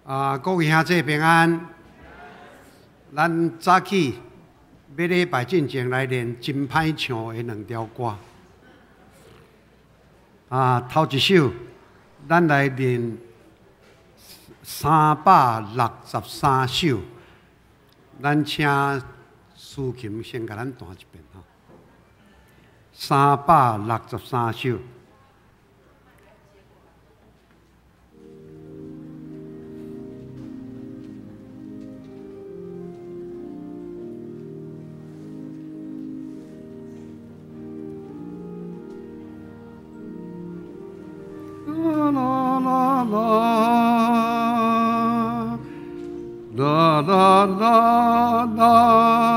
啊，各位兄弟平安。咱早起欲礼拜进前来练真歹唱的两条歌。啊，头一首，咱来练363首。咱请苏琴先共咱弹一遍吼。363首。啦啦啦啦啦啦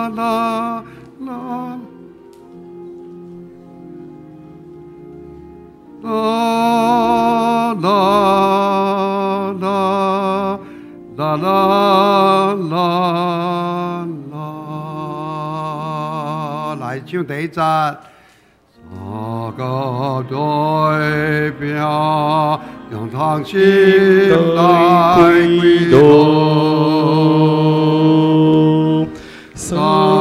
啦啦啦啦啦啦啦，来唱第一节。三个对拼，用同心来归路。三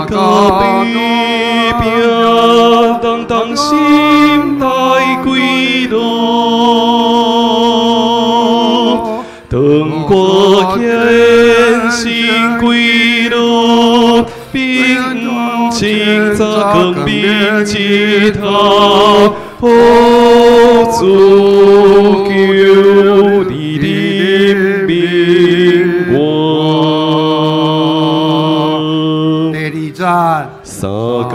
个对拼，当当心来归路。当我虔诚归路，秉清早光明之头，呼主求你怜悯我。第二节，三更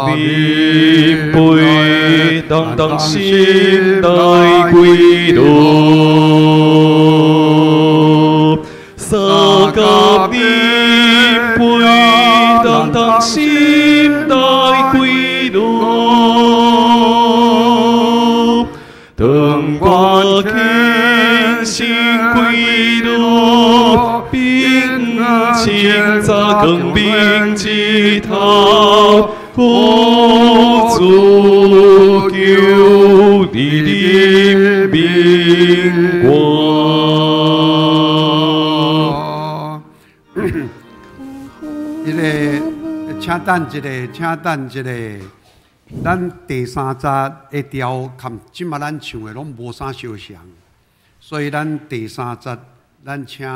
暝杯，当当心来归路。三更暝杯，当当心来归路。当我虔诚归路，秉清早光明之头，呼主求你怜悯我。这个，请等一下，请等一下。咱第三节的调，含这马咱唱的拢无啥相像，所以咱第三节，咱请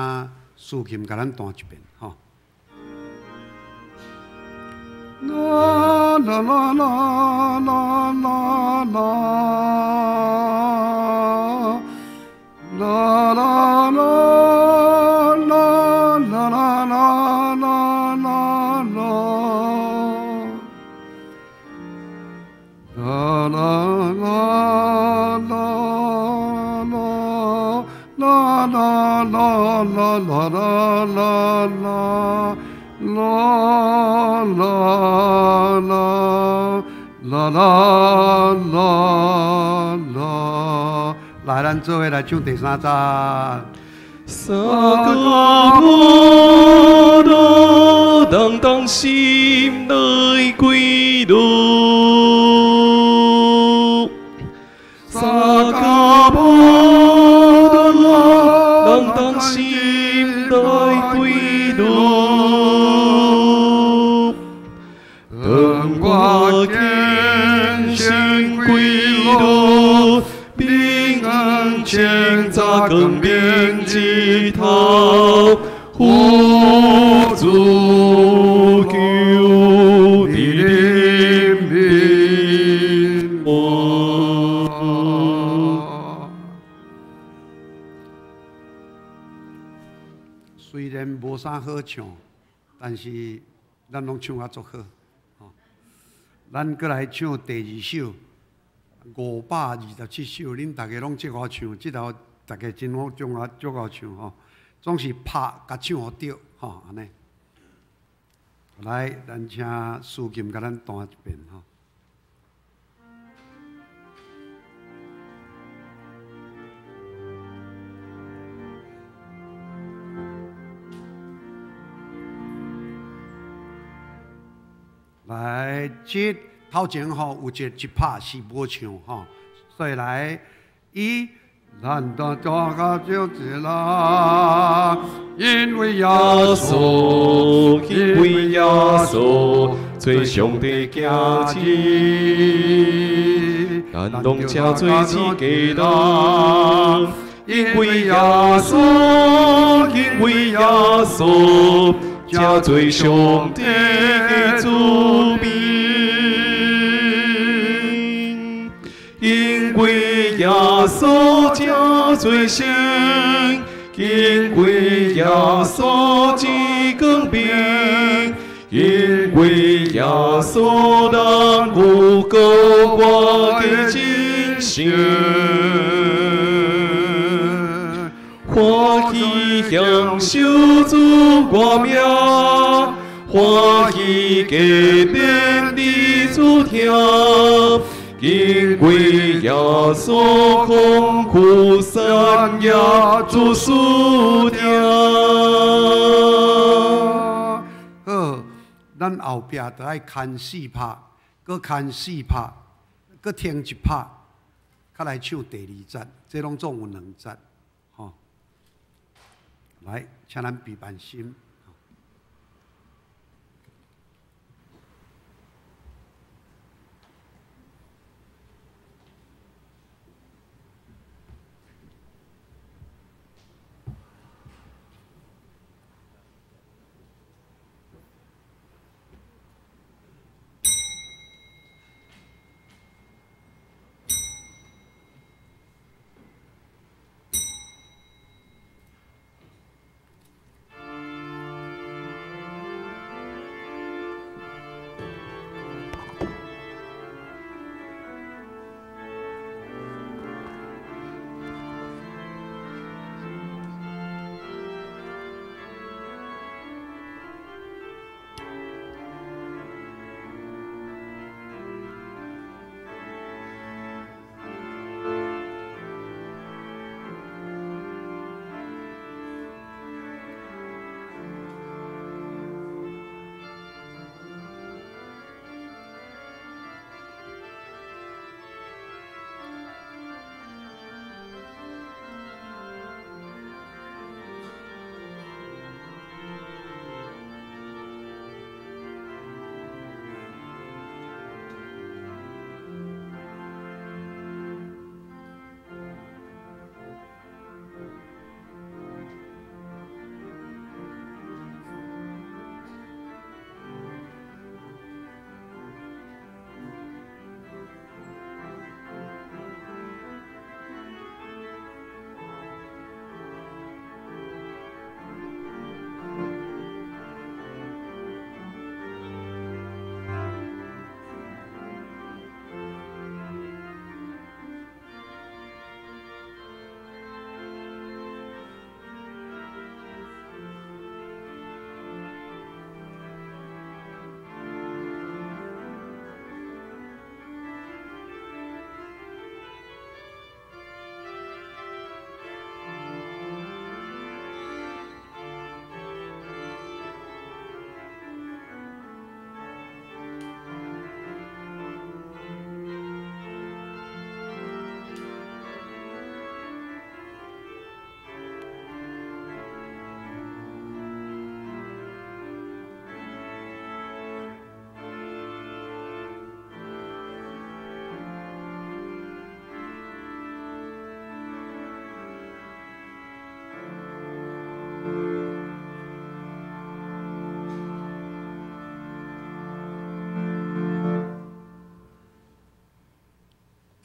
苏琴共咱弹一遍，吼。啦啦啦啦啦啦啦，啦啦啦啦啦啦啦啦啦。啦啦啦啦啦啦啦啦啦啦啦啦啦啦啦啦啦，来，咱做伙来唱第三节。三个菩罗，当当心来归路。三个菩罗，当当心来归路。当我虔诚归路，秉清早光明之头，呼主求你怜悯我。虽然无啥好唱，但是咱拢唱啊足好。咱阁来唱第二首，527首，恁大家拢足𠢕唱，这头大家真好，足𠢕足𠢕唱吼，总是拍共唱予著吼，按呢。来，咱请苏琴共咱弹一遍吼。来，这头前吼有一一拍是无唱吼，所以来一咱當大家就知啦，因為耶耶穌，穌，因為耶穌做上帝兒子，咱攏成做自家人。因為耶穌，因為耶穌成做上帝的子民。因為耶穌成做聖，因為耶穌之光明，因為耶穌咱有閣活的人生。歡喜享受主我名，歡喜加冕你主聽。因為耶穌空苦三夜主書聽。好，咱後壁就愛牽四拍，閣牽四拍，閣停一拍，較來唱第二節，這攏總有兩節，吼。來，請咱閉慢心。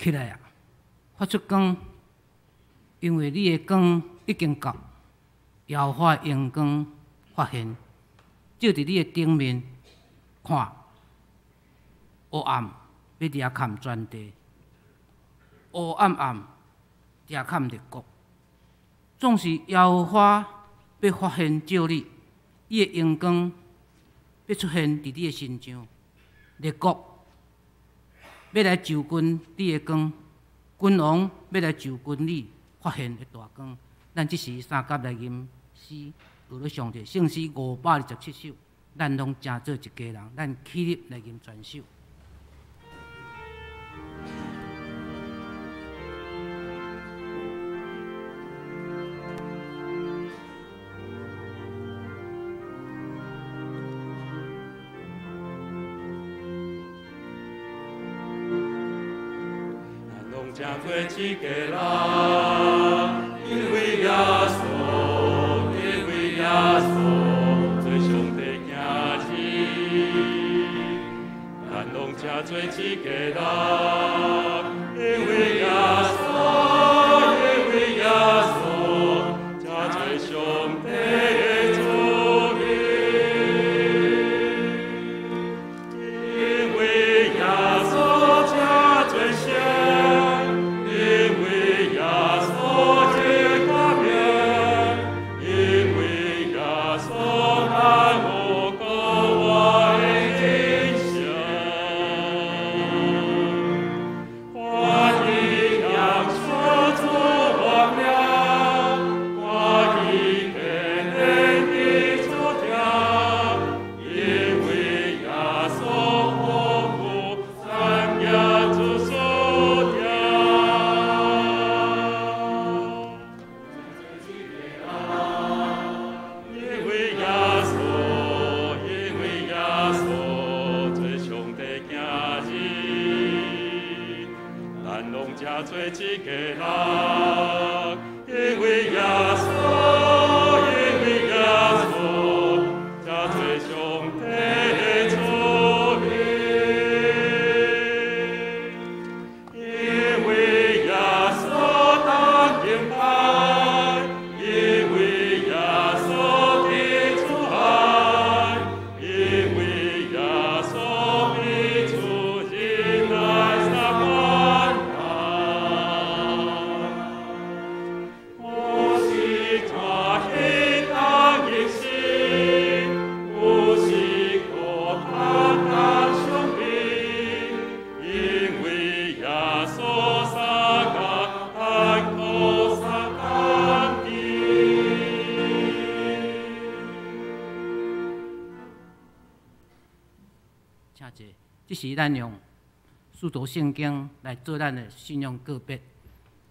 起來啊！發出光，因為你的光已經到，耶和華的榮光發現，照佇你的頂面，看，烏暗欲遮蓋全地，烏暗暗遮蓋列國。總是耶和華欲發現照你，伊的榮光欲出現佇你的身上，列國欲來就近你的光，君王欲來就近你發現的大光。咱這時三甲來吟詩，學咧上帝聖詩527首，咱攏成做一家人，咱起立來吟全首。誠做一家人，因為耶穌，因為耶穌做上帝囝兒，咱攏誠做一家人，因為耶穌，因為耶穌誠做上帝的子民，因為耶穌誠做聖，因為耶穌的加冕，因為耶穌咱有閣活的人生。歡喜仰求主我名，歡喜加冕的主聽，因為耶穌豐富產業主所聽。因為耶穌，因為耶穌做上帝囝兒，咱攏誠做一家人。因為耶穌，因為耶穌誠做上帝的子民，因為耶穌當敬拜，因為耶穌的慈愛，因為耶穌彼此仁愛相關待。有時歡喜當益心，有時苦嘆當傷悲，因為耶穌相甲咱苦相擔的。請坐。這是咱用使徒聖經來做咱的信仰告別。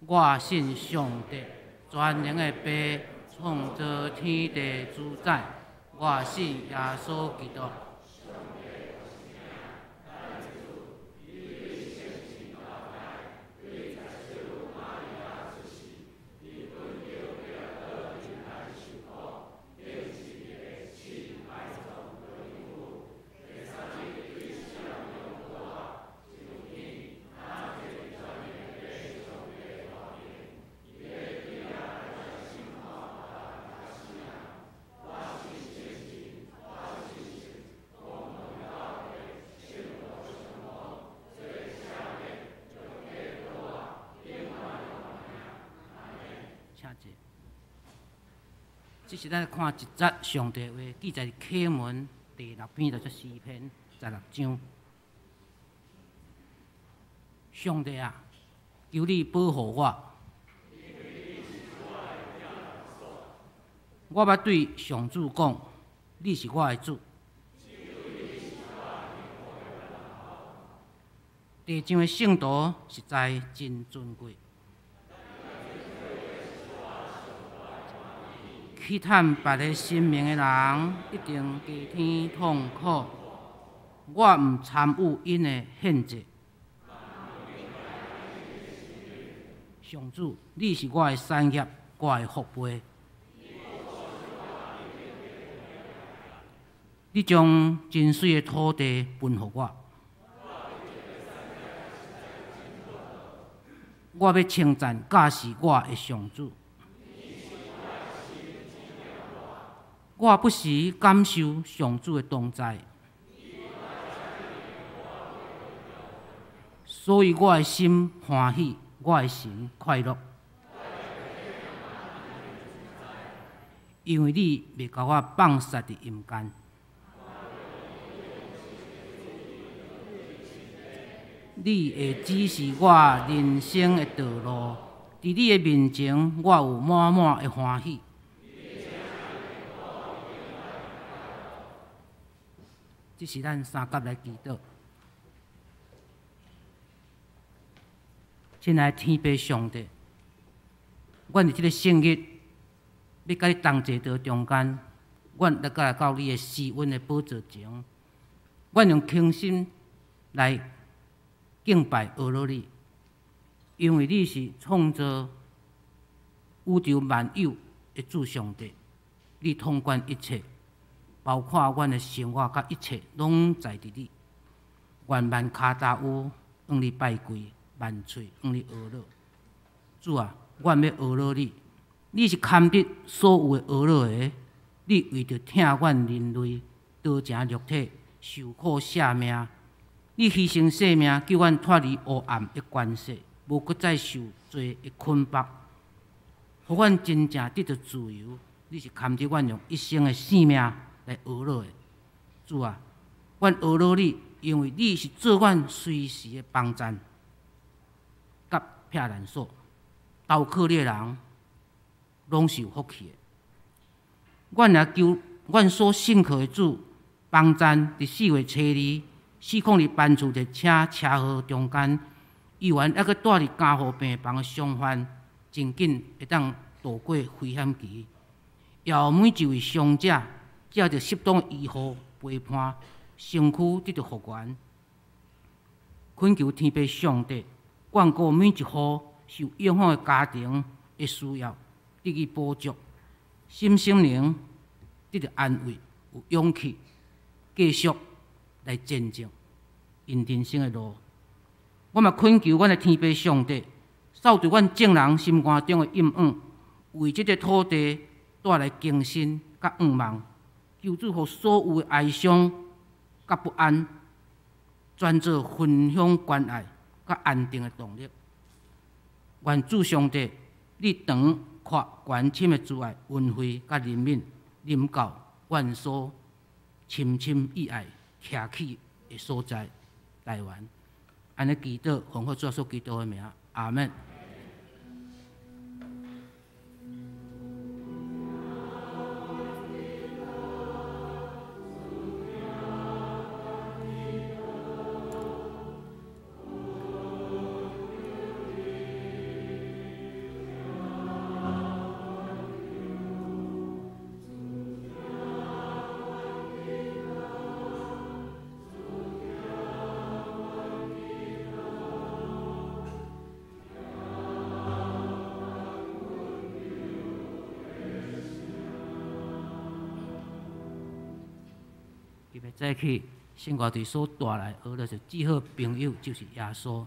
我信上帝，全能的父，創造天地主宰。我信耶穌基督。請坐。這是咱看一節上帝話，記載佇啟門第六篇，就詩篇16章。上帝啊，求你保護我。我捌對上主講，你是我的主。地上的聖徒實在真尊貴。去探別个神明的人，一定加添痛苦。我毋參與𪜶的獻祭。上主，你是我的產業，我的福杯。你將真媠的土地分予我。我欲稱讚教示我的上主。我不時感受上主的同在，所以我的心歡喜，我的神快樂，因為你袂共我放殺佇陰間。你會指示我人生的道路，佇你的面前，我有滿滿的歡喜。這是咱三甲來祈禱。親愛的天父上帝，阮佇這个聖日，欲佮你同齊佇中間，阮來到你的施恩的寶座前，阮用虔心來敬拜阿羅你，因為你是創造宇宙萬有的主上帝，你統管一切，包括阮的生活佮一切，攏在佇你。願萬跤踏有向你拜跪，萬喙向你阿樂。主啊，阮欲阿樂你，你是堪得所有的阿樂的。你為著疼阮人類，道成肉體，受苦捨命。你犧牲性命，救阮脫離黑暗的權勢，無閣再受罪的捆縛，予阮真正得著自由。你是堪得阮用一生的性命來阿樂的。主啊，阮阿樂你，因為你是做阮隨時的幫贊佮避難所。投靠你的人，攏是有福氣的。阮若求阮所信靠的主幫贊，佇4月初2，402班次熱車車禍中間，猶原猶閣蹛佇監護病房的傷患，真緊會當渡過危險期。也予每一位傷者，藉著適當的醫護陪伴，身軀得著復原。懇求天父上帝，眷顧每一戶受影響的家庭的需要，得以補足，心心靈得著安慰，有勇氣繼續來前進𪜶人生的路。我嘛懇求阮的天父上帝，掃除阮眾人心肝中的陰暗，為這个土地帶來更新佮向望。求主予所有的哀傷佮不安，轉做分享關愛佮安定的動力。願主上帝，你長闊寬深的慈愛、恩惠佮憐憫，臨到阮所深深意愛徛起的所在，台灣。按呢祈禱，奉靠主耶穌基督的名，阿們。早起，聖歌隊所帶來學的是至好朋友，就是耶穌。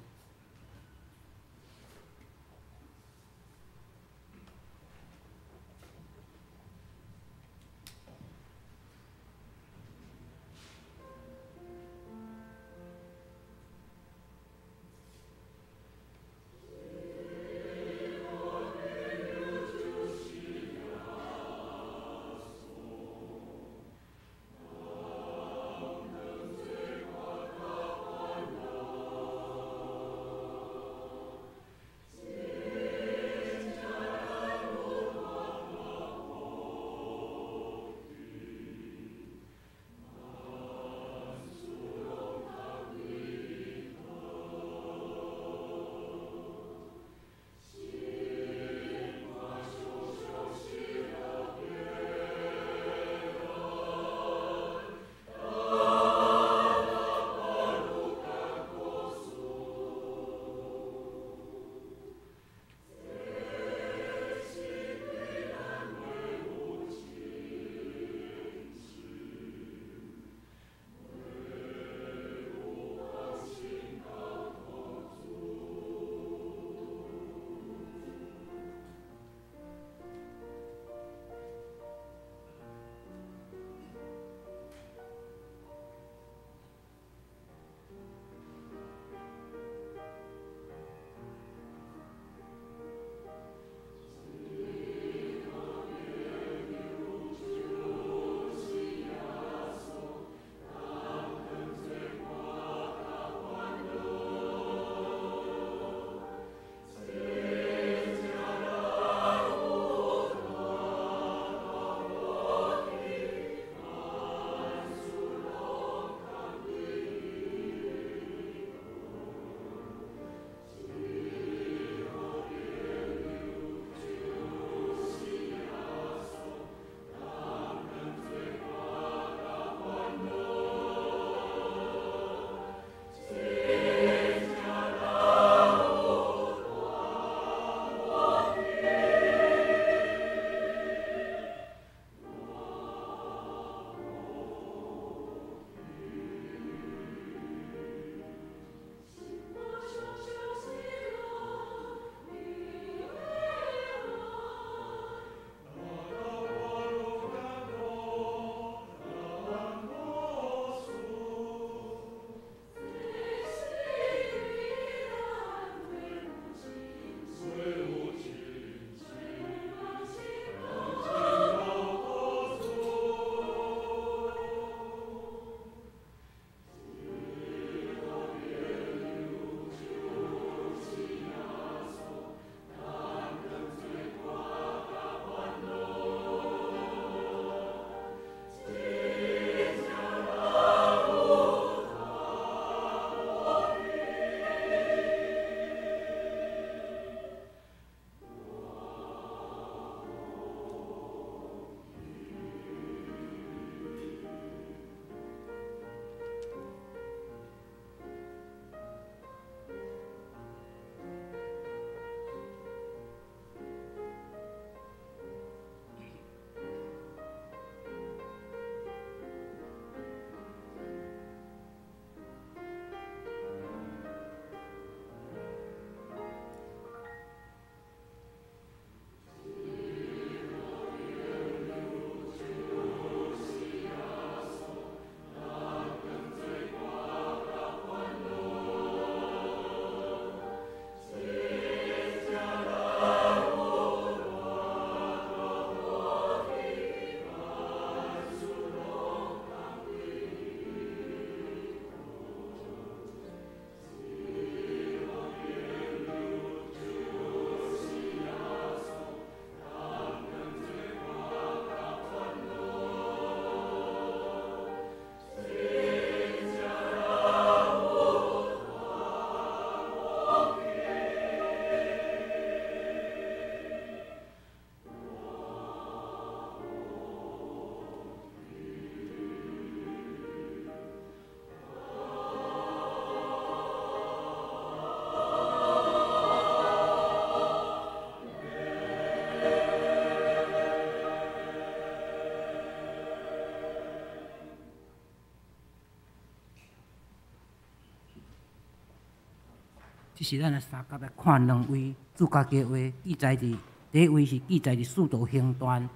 這是咱的相佮來看兩位主家己的話記載佇第一位是記載佇使徒行傳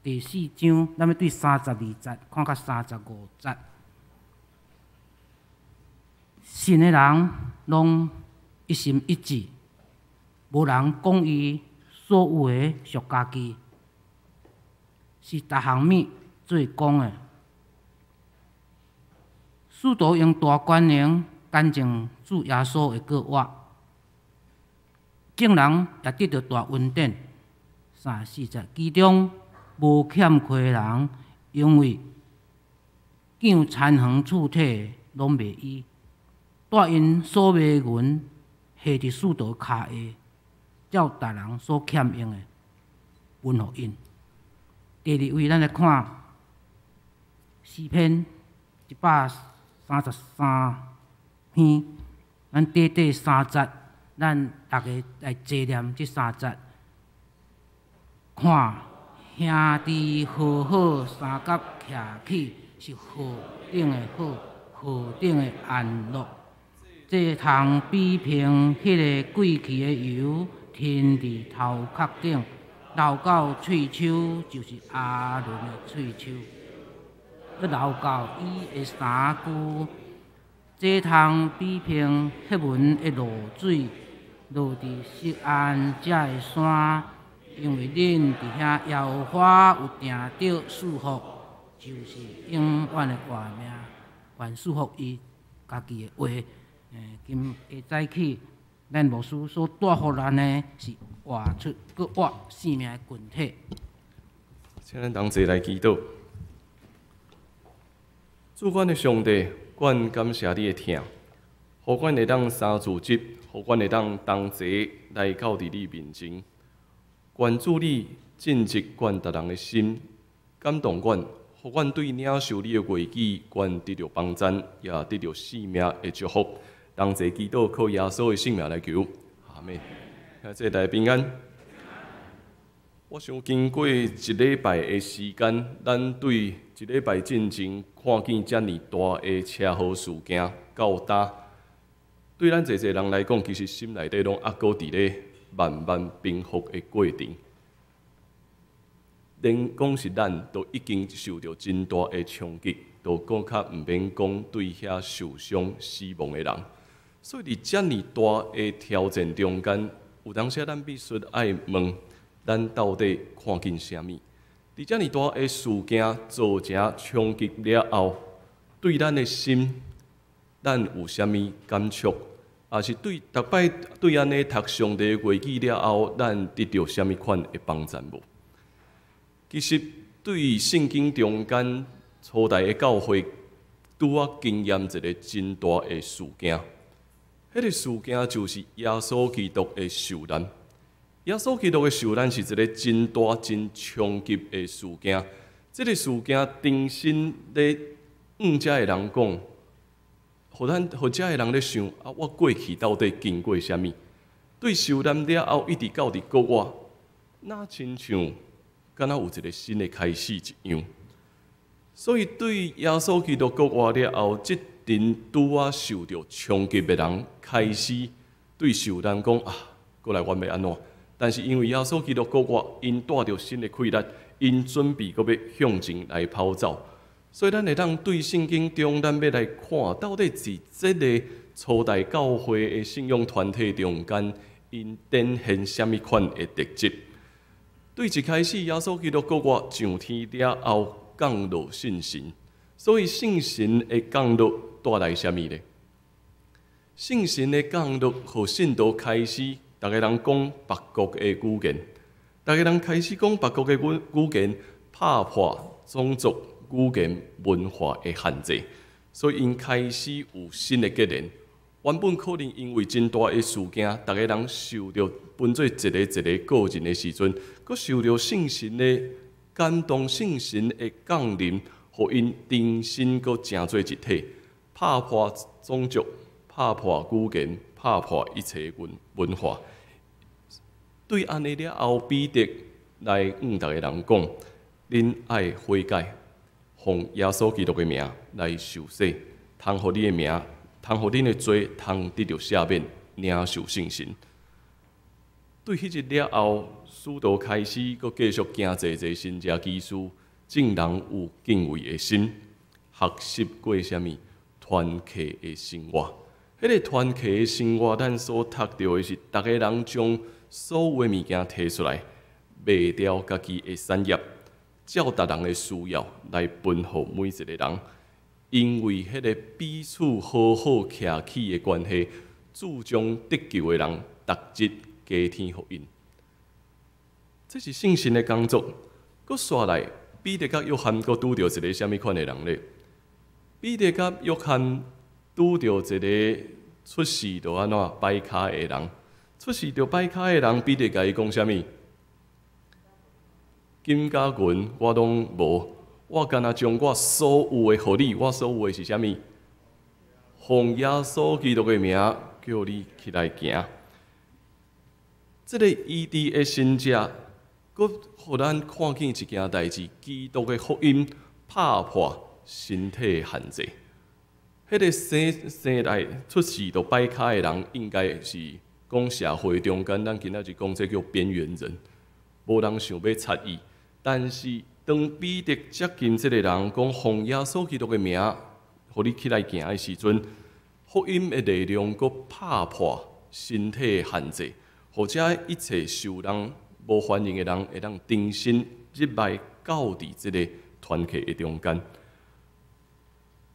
第四章，咱欲對32節看到35節。信的人攏一心一志，無人講伊所有的屬家己，是逐項物做公的。使徒用大權能見證主耶穌的復活，眾人也得著大恩典。34節，其中無欠缺的人，因為見田園厝體的攏賣伊，帶𪜶所賣的銀下佇使徒跤下，照逐人所欠用的分予𪜶。第二位，咱來看詩篇133篇，咱短短三節，咱逐家來齊念這三節。看兄弟和好相佮徛起，是何等的好，何等的安樂。這通比憑彼个貴氣的油，添佇頭殼頂，流到喙鬚，就是亞倫的喙鬚，閣流到伊的衫褲。這通比憑黑門的露水，落佇錫安這个山，因為恁佇遐耶和華有定著賜福，就是永遠的活命。願賜福伊家己的話。今下早起，咱牧師所帶予咱的是活出閣活生命的群體。請咱同齊來祈禱。主阮的上帝，阮感謝你的疼，予阮會當三主日，予阮會當同齊來到佇你面前。願主你進入阮逐人的心，感動阮，予阮對領受你的話語，阮得著幫贊，也得著生命的祝福。同齊祈禱，靠耶穌的聖名來求，阿們。兄弟大家平安。我想經過一禮拜的時間，咱對一禮拜進前看見遮爾大的車禍事件到今，對咱濟濟人來講，其實心內底攏猶閣佇咧慢慢平復的過程。連講是咱都已經受著真大的衝擊，都閣較毋免講對遐受傷死亡的人。所以佇遮爾大的挑戰中間，有當時咱必須愛問：咱到底看見啥物？佇遮爾大的事件造成衝擊了後，對咱的心，咱有啥物感觸？抑是對逐擺對按呢讀上帝話語了後，咱得著啥物款的幫贊無？其實對聖經中間初代的教會，拄仔經驗一个真大的事件。彼个事件就是耶穌基督的受難。耶穌基督的受難是一个真大、真衝擊的事件。這个事件重新咧向遮的人講，予咱予遮的人咧想啊，我過去到底經過啥物？對受難了後，一直到佇復活，若親像敢若有一个新的開始一樣。所以對耶穌基督復活了後，這陣拄仔受著衝擊的人，開始對受難講啊，過來阮欲按怎？但是因為耶穌基督復活，𪜶帶著新的氣力，𪜶準備閣欲向前來跑走。所以咱會當對聖經中，咱欲來看到底佇這个初代教會的信仰團體中間，𪜶展現啥物款的特質？對一開始耶穌基督復活上天了後，降落聖神，所以聖神的降落帶來啥物呢？聖神的降落，予信徒開始，逐个人講別國的語言，逐个人開始講別國的語言，拍破種族、語言、文化的限制，所以𪜶開始有新的結連。原本可能因為真大的事件，逐个人受著分做一个一个個人的時陣，閣受著聖神的感動，聖神的降臨，予𪜶重新閣成做一體，拍破種族、拍破語言、拍破一切文化。對按呢了後，彼得來向逐个人講：恁愛悔改，奉耶穌基督的名來受洗，通予你的名，通予恁的罪通得著赦免，領受聖神。對彼日了後，使徒開始閣繼續行濟濟神蹟奇事，眾人有敬畏的心，學習過啥物團契的生活。彼個團契的生活，咱所讀著的是，逐个人將所有的物件提出來，賣掉家己的產業，照逐人的需要來分予每一個人。因為彼個彼此和好徛起的關係，主將得救的人逐日加添予𪜶。這是聖神的工作。閣紲來，彼得佮約翰閣拄著一个啥物款的人咧？彼得佮約翰拄著一個出世就按怎跛跤的人，出世就跛跤的人，彼得共伊講啥物？金佮銀我攏無，我干焦將我所有的予你，我所有的是啥物？奉耶穌基督的名，叫你起來行。這个醫治的神蹟，閣予咱看見一件代誌：基督的福音拍破身體的限制。彼個生生來出世就跛跤的人，應該是講社會中間，咱今仔日講這叫邊緣人，無人想欲插伊。但是當彼得接近這个人，講奉耶穌基督的名，予你起來行的時陣，福音的力量閣拍破身體的限制，予這一切受人無歡迎的人，會當重新入來到佇這个團契的中間。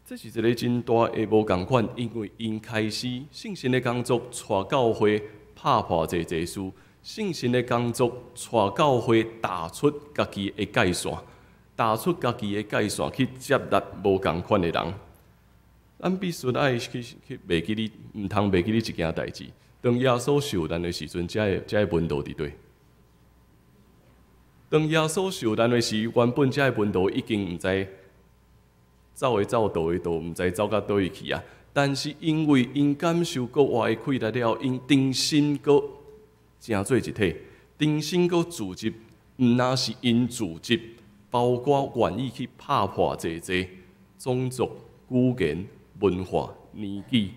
這是一个真大的無仝款，因為𪜶開始聖神的工作，帶教會拍破濟濟事，聖神的工作帶教會踏出家己的界線，踏出家己的界線去接納無仝款的人。咱必須愛去去袂記得，毋通袂記得一件代誌。當耶穌受難的時陣，這个門徒佇佗？當耶穌受難的時，原本這个門徒已經毋知走的走，逃的逃，毋知走到佗位去啊。但是因為𪜶感受復活的氣力了，𪜶重新閣成做一體，重新閣組織，毋若是𪜶組織，包括願意去拍破濟濟種族、語言、文化、年紀，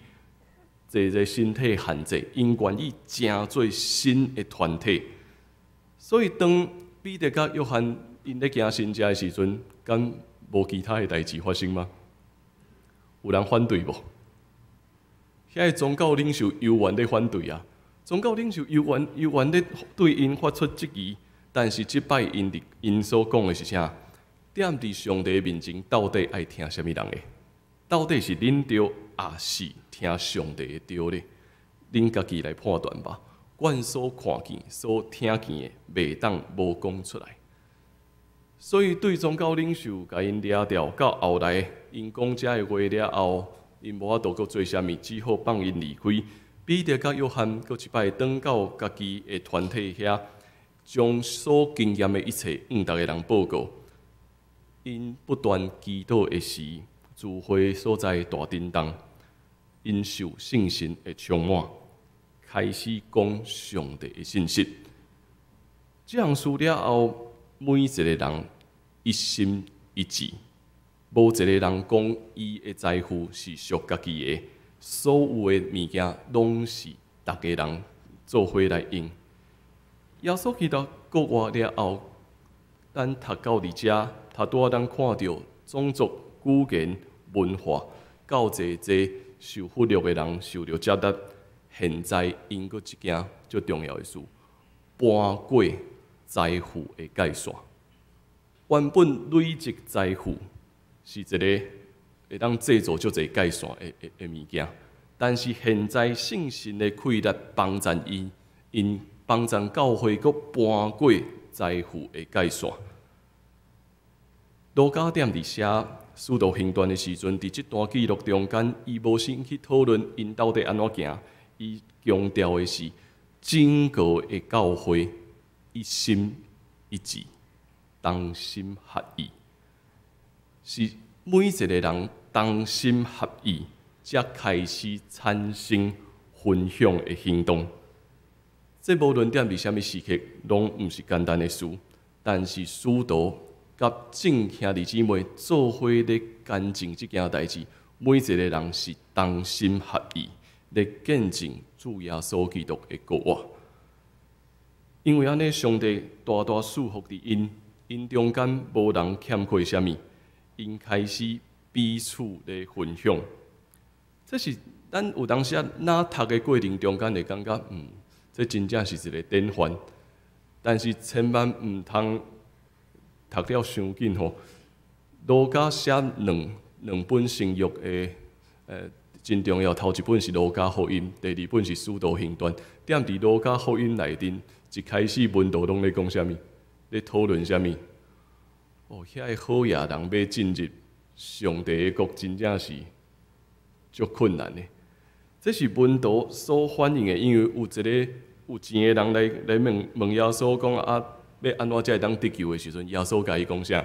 濟濟身體限制，𪜶願意成做新的團體。所以當彼得佮約翰𪜶咧行神蹟的時陣，敢無其他的代誌發生嗎？有人反對無？遐个宗教領袖猶原咧反對啊！宗教領袖猶原猶原咧對𪜶發出質疑，但是這擺𪜶佇𪜶所講的是啥？踮佇上帝面前，到底愛聽啥物人的？到底是恁對，抑是聽上帝的對咧？恁家己來判斷吧。阮所看見、所聽見的，袂當無講出來。所以對宗教領袖共𪜶掠著，到後來𪜶講這个話了後，𪜶無法度閣做啥物，只好放𪜶離開。彼得佮約翰閣一擺轉到家己的團體遐，將所經驗的一切向逐个人報告。𪜶不斷祈禱的時，聚會所在大震動，𪜶受聖神的充滿，開始講上帝的信息。這項事了後，每一个人一心一志，無一个人講伊的財富是屬家己的，所有的物件攏是逐个人做伙來用。耶穌基督復活了後，咱讀到佇遮，頭拄仔咱看著種族、語言、文化，到濟濟受忽略的人受著接納。現在𪜶閣一件足重要的事，搬過財富的界線。原本累積財富是一個會當製造足濟界線的物件，但是現在聖神的氣力幫贊伊，𪜶幫贊教會閣搬過財富的界線。路加踮佇寫《使徒行傳》的時陣，佇這段記錄中間，伊無先去討論𪜶到底按怎行，伊強調的是整個的教會一心一志，同心合意，是每一個人同心合意，才開始產生分享的行動。這無論踮佇啥物時刻，攏毋是簡單的事。但是使徒佮眾兄弟姊妹做伙咧見證這件代誌，每一個人是同心合意咧見證主耶穌基督的復活。因為按呢，上帝大大賜福佇𪜶，𪜶中間無人欠缺啥物，𪜶開始彼此咧分享。這是咱有當時仔若讀的過程中間會感覺，這真正是一個典範。但是千萬毋通讀了傷緊吼。路加寫兩本新約的，真重要。頭一本是路加福音，第二本是使徒行傳。踮佇路加福音內面，一開始門徒攏咧講啥物？咧討論啥物？哦，遐个好野人欲進入上帝的國，真正是足困難的。這是門徒所反映的，因為有一个有錢的人來問問耶穌講啊，欲按怎才會當得救的時陣，耶穌共伊講啥？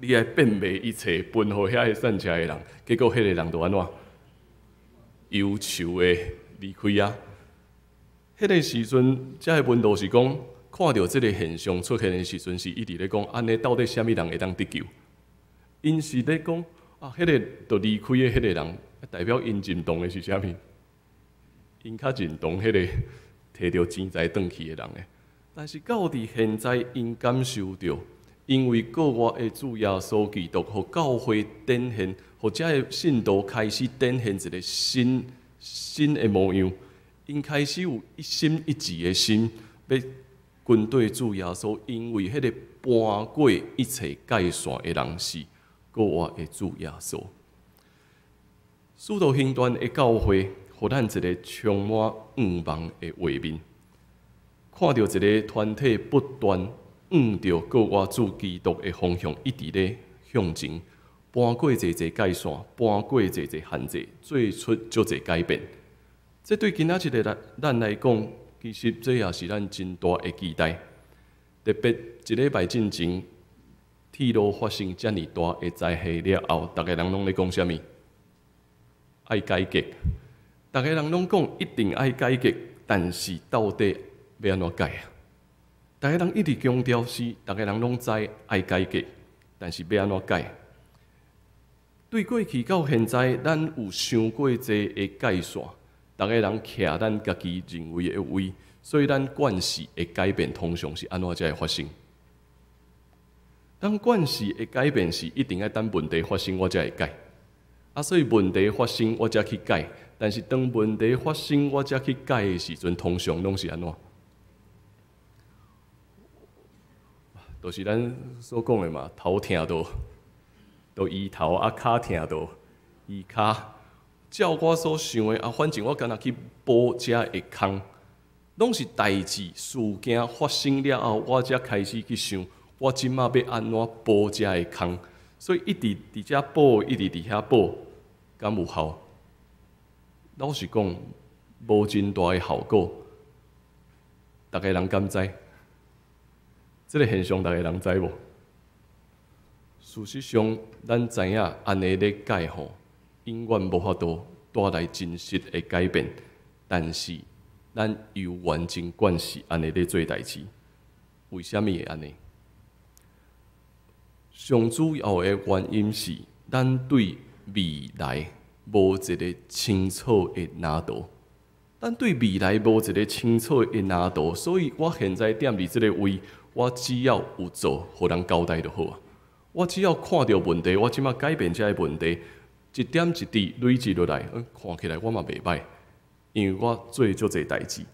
你愛變賣一切，分予遐个散赤的人，結果彼个人就按怎？憂愁的離開啊！彼个時陣，遮个門徒是講，看著這个現象出現的時陣，是一直咧講，按呢到底啥物人會當得救？𪜶是咧講啊，彼个就離開的彼個人，代表𪜶認同的是啥物？𪜶較認同彼個提著錢財轉去的人的。但是到佇現在，𪜶感受著，因為復活的主耶穌基督，予教會展現，予遮个信徒開始展現一個新的模樣。𪜶開始有一心一志的心，欲跟綴主耶穌，因為彼個搬過一切界線的人是復活的主耶穌。使徒行傳的教會，予咱一個充滿向望的畫面，看著一個團體不斷向著復活主基督的方向一直咧向前，搬過濟濟界線，搬過濟濟限制，做出足濟改變。這對今仔日的咱來講，其實這也是咱真大的期待。特別一禮拜進前，鐵路發生遮爾大的災害了後，逐个人攏咧講啥物？愛改革，逐个人攏講一定愛改革，但是到底欲按怎改啊？逐个人一直強調是，逐个人攏知愛改革，但是欲按怎改？對過去到現在，咱有傷過濟的界線，逐個人徛咱家己認為的位，所以咱慣勢的改變通常是按怎才會發生？當慣勢的改變是一定愛等問題發生，我才會改。啊，所以問題發生，我才去改。但是當問題發生，我才去改的時陣，通常攏是按怎？就是咱所講的嘛，頭疼就醫頭，啊，跤疼就醫跤。照我所想的，啊，反正我干焦去補遮的空，攏是代誌事件發生了後，我才開始去想，我這馬欲按怎補遮的空。所以一直佇遮補，一直佇遐補，敢有效？老實講，無真大的效果。逐个人敢知？這个現象，逐个人知無？事實上，咱知影按呢咧改吼，永遠無法度帶來真實的改變。但是，咱猶原真慣勢按呢咧做代誌。為啥物會按呢？上主要的原因是，咱對未來無一個清楚的藍圖。咱對未來無一個清楚的藍圖，所以我現在踮佇這个位，我只要有做，予人交代就好啊。我只要看著問題，我這馬改變這个問題，一點一滴累積落來，看起來我嘛袂䆀，因為我做足濟代誌。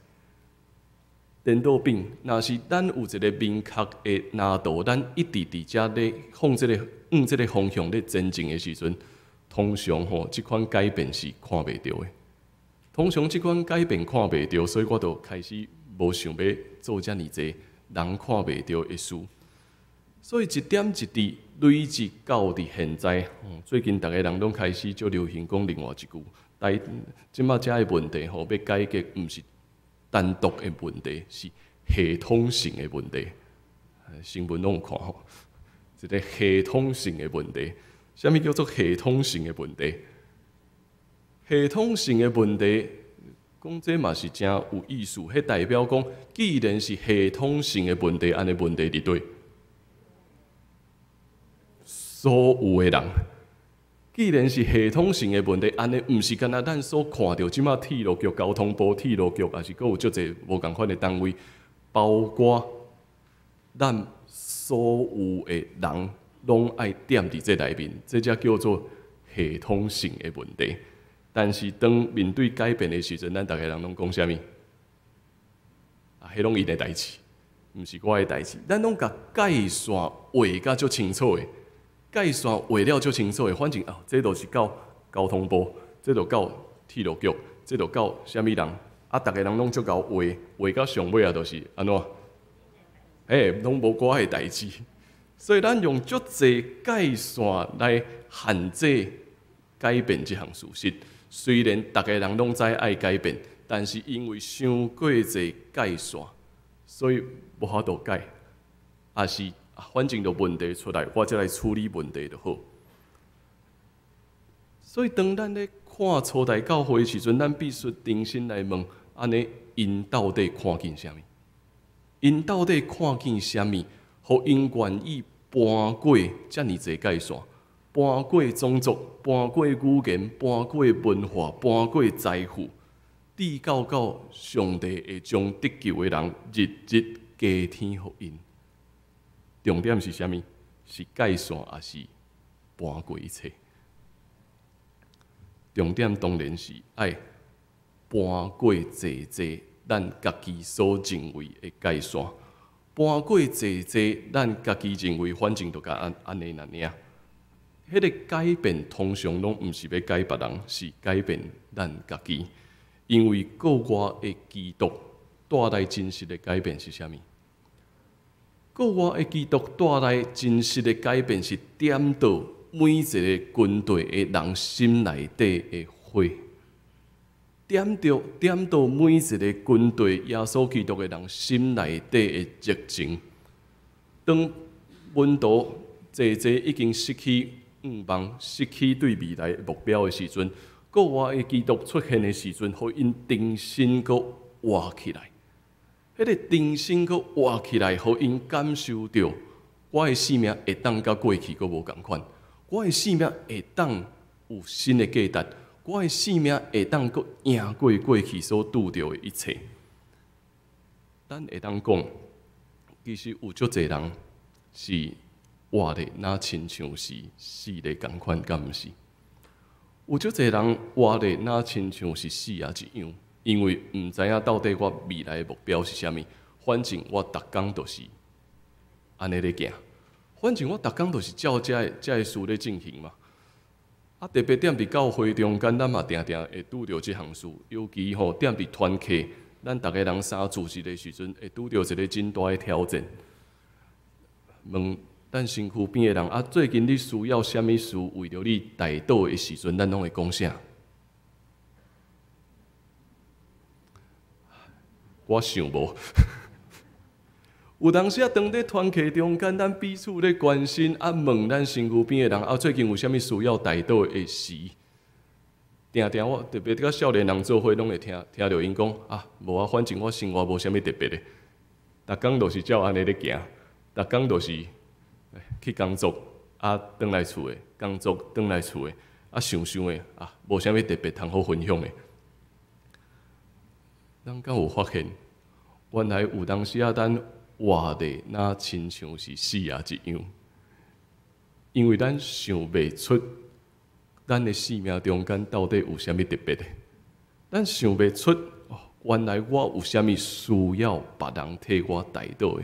顛倒變，若是咱有一個明確的藍圖，咱一直佇遮咧向這个向這个方向咧前進的時陣，通常吼，這款改變是看袂著的。通常這款改變看袂著，所以我就開始無想欲做遮爾濟人看袂著的事。所以一點一滴累積到佇現在，最近逐个人攏開始足流行講另外一句，但這馬遮的問題吼，欲解決毋是單獨的問題，是系統性的問題。新聞攏有看吼，一個系統性的問題。啥物叫做系統性的問題？系統性的問題，講這嘛是誠有意思。彼代表講，既然是系統性的問題，按呢問題佇佗？所有的人，既然是系統性的問題，按呢毋是干焦咱所看著，這馬鐵路局、交通部、鐵路局，抑是閣有足濟無仝款的單位，包括咱所有的人，攏愛踮佇這內面，這才叫做系統性的問題。但是當面對改變的時陣，咱逐个人攏講啥物？啊，彼攏𪜶的代誌，毋是我的代誌。咱攏共界線畫甲足清楚的，界線畫了足清楚的。反正啊，這就是到交通部，這就到鐵路局，這就到啥物人？啊，逐个人攏足𠢕畫，畫到上尾啊，就是按怎？欸，攏無我的代誌。所以咱用足濟界線來限制改變這項事實。雖然逐个人攏知愛改變，但是因為傷過濟界線，所以無法度改。抑是反正就問題出來，我才來處理問題就好。所以當咱咧看初代教會的時陣，咱必須重新來問：按呢，𪜶到底看見啥物？𪜶到底看見啥物？予𪜶願意搬過遮爾濟界線，搬過種族，搬過語言，搬過文化，搬過財富，直到到上帝會將得救的人日日加添予𪜶。重點是啥物？是界線，抑是搬過一切？重點當然是愛搬過濟濟咱家己所認為的界線，搬過濟濟咱家己認為反正就共按按呢爾。彼個改變通常攏毋是欲改別人，是改變咱家己。因為國外的基督帶來真實的改變是啥物？國外的基督帶來真實的改變是點著每一個軍隊的人心內底的火，點著點著每一個軍隊耶穌基督的人心內底的熱情。當門徒濟濟已經失去向望、失去對未來目標的時陣，國外的基督出現的時陣，予𪜶重新閣活起來。彼個重新閣活起來，予𪜶感受著我的生命會當佮過去閣無仝款，我的生命會當有新的價值，我的生命會當閣贏過過去所拄著的一切。咱會當講，其實有足濟人是活咧，若親像是死咧仝款，敢毋是？有足濟人活咧，若親像是死仔一樣，因為毋知影到底我未來的目標是啥物。反正我逐工就是按呢咧行，反正我逐工就是照這个事咧進行嘛。啊，特別踮佇教會中間，咱嘛定定會拄著這項事，尤其吼踮佇團契，咱逐个人相聚一个時陣，會拄著一个真大的挑戰。問咱身軀邊的人啊，最近你需要啥物事？為著你代禱的時陣，咱攏會講啥？我想無。有當時啊，當咧團契中間，咱彼此咧關心啊，問咱身軀邊的人啊，最近有啥物需要代禱的時，定定我特別佮少年人做伙，攏會聽聽著𪜶講啊，無啊，反正我生活無啥物特別的，逐工就是照按呢咧行，逐工就是去工作啊，轉來厝的，工作轉來厝的，啊，想想的啊，無啥物特別通好分享的。咱敢有發現，原來有當時啊，咱活咧若親像是死仔一樣，因為咱想袂出咱的生命中間到底有啥物特別的，咱想袂出哦，原來我有啥物需要別人替我代禱的，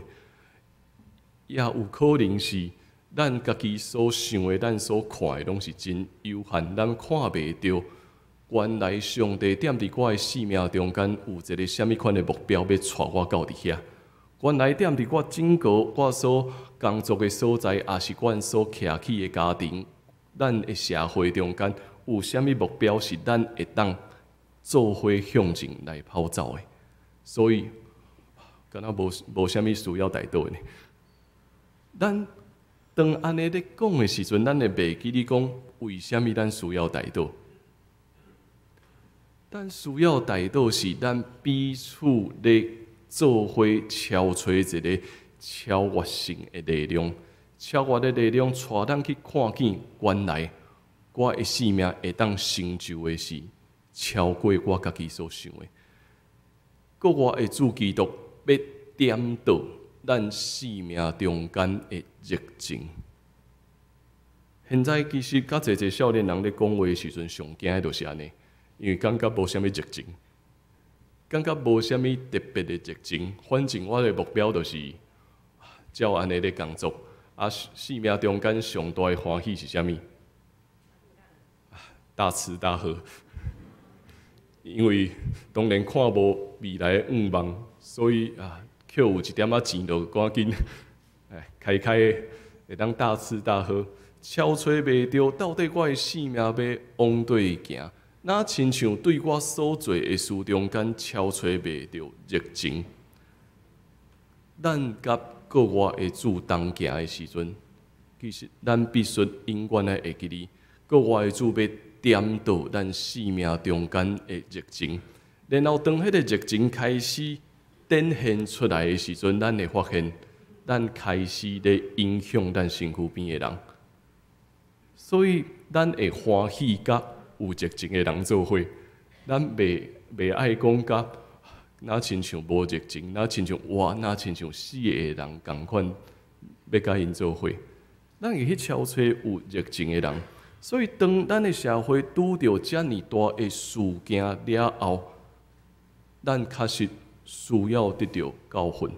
也有可能是咱家己所想的、咱所看的，攏是真有限，咱看袂著。原來上帝踮佇我的生命中間有一个啥物款的目標，欲帶我到佇遐。原來踮佇我整個我所工作的所在，抑是阮所徛起的家庭，咱的社會中間有啥物目標是咱會當做伙向前來跑走的？所以，敢若無無啥物需要代禱的呢。咱當按呢咧講的時陣，咱會袂記得講為啥物咱需要代禱。咱需要代禱是咱彼此咧做伙敲揣一个超越性的力量，超越的力量，帶咱去看見原來我的生命會當成就的是超過我家己所想的。國外的主基督欲點著咱生命中間的熱情。現在其實較濟濟少年人咧講話的時陣，上驚的就是按呢，因為感覺無啥物熱情，感覺無啥物特別的熱情。反正我的目標就是照按呢咧工作。啊，生命中間上大的歡喜是啥物？大吃大喝。因為當然看無未來的願望，所以啊，抾有一點仔錢就趕緊，哎，開開的會當大吃大喝，超揣袂著到底我的生命欲往佗行，若親像對我所做的事中間超揣袂著熱情。咱佮國外的主同行的時陣，其實咱必須永遠愛會記得，國外的主欲點著咱生命中間的熱情，然後當彼個熱情開始展現出來的時陣，咱會發現，咱開始咧影響咱身軀邊的人。所以，咱會歡喜佮有熱情的人做伙，咱袂愛講佮若親像無熱情，若親像活，若親像死的人仝款，欲佮𪜶做伙。咱會去超揣有熱情的人。所以，當咱的社會拄著遮爾大的事件了後，咱確實需要得著教訓，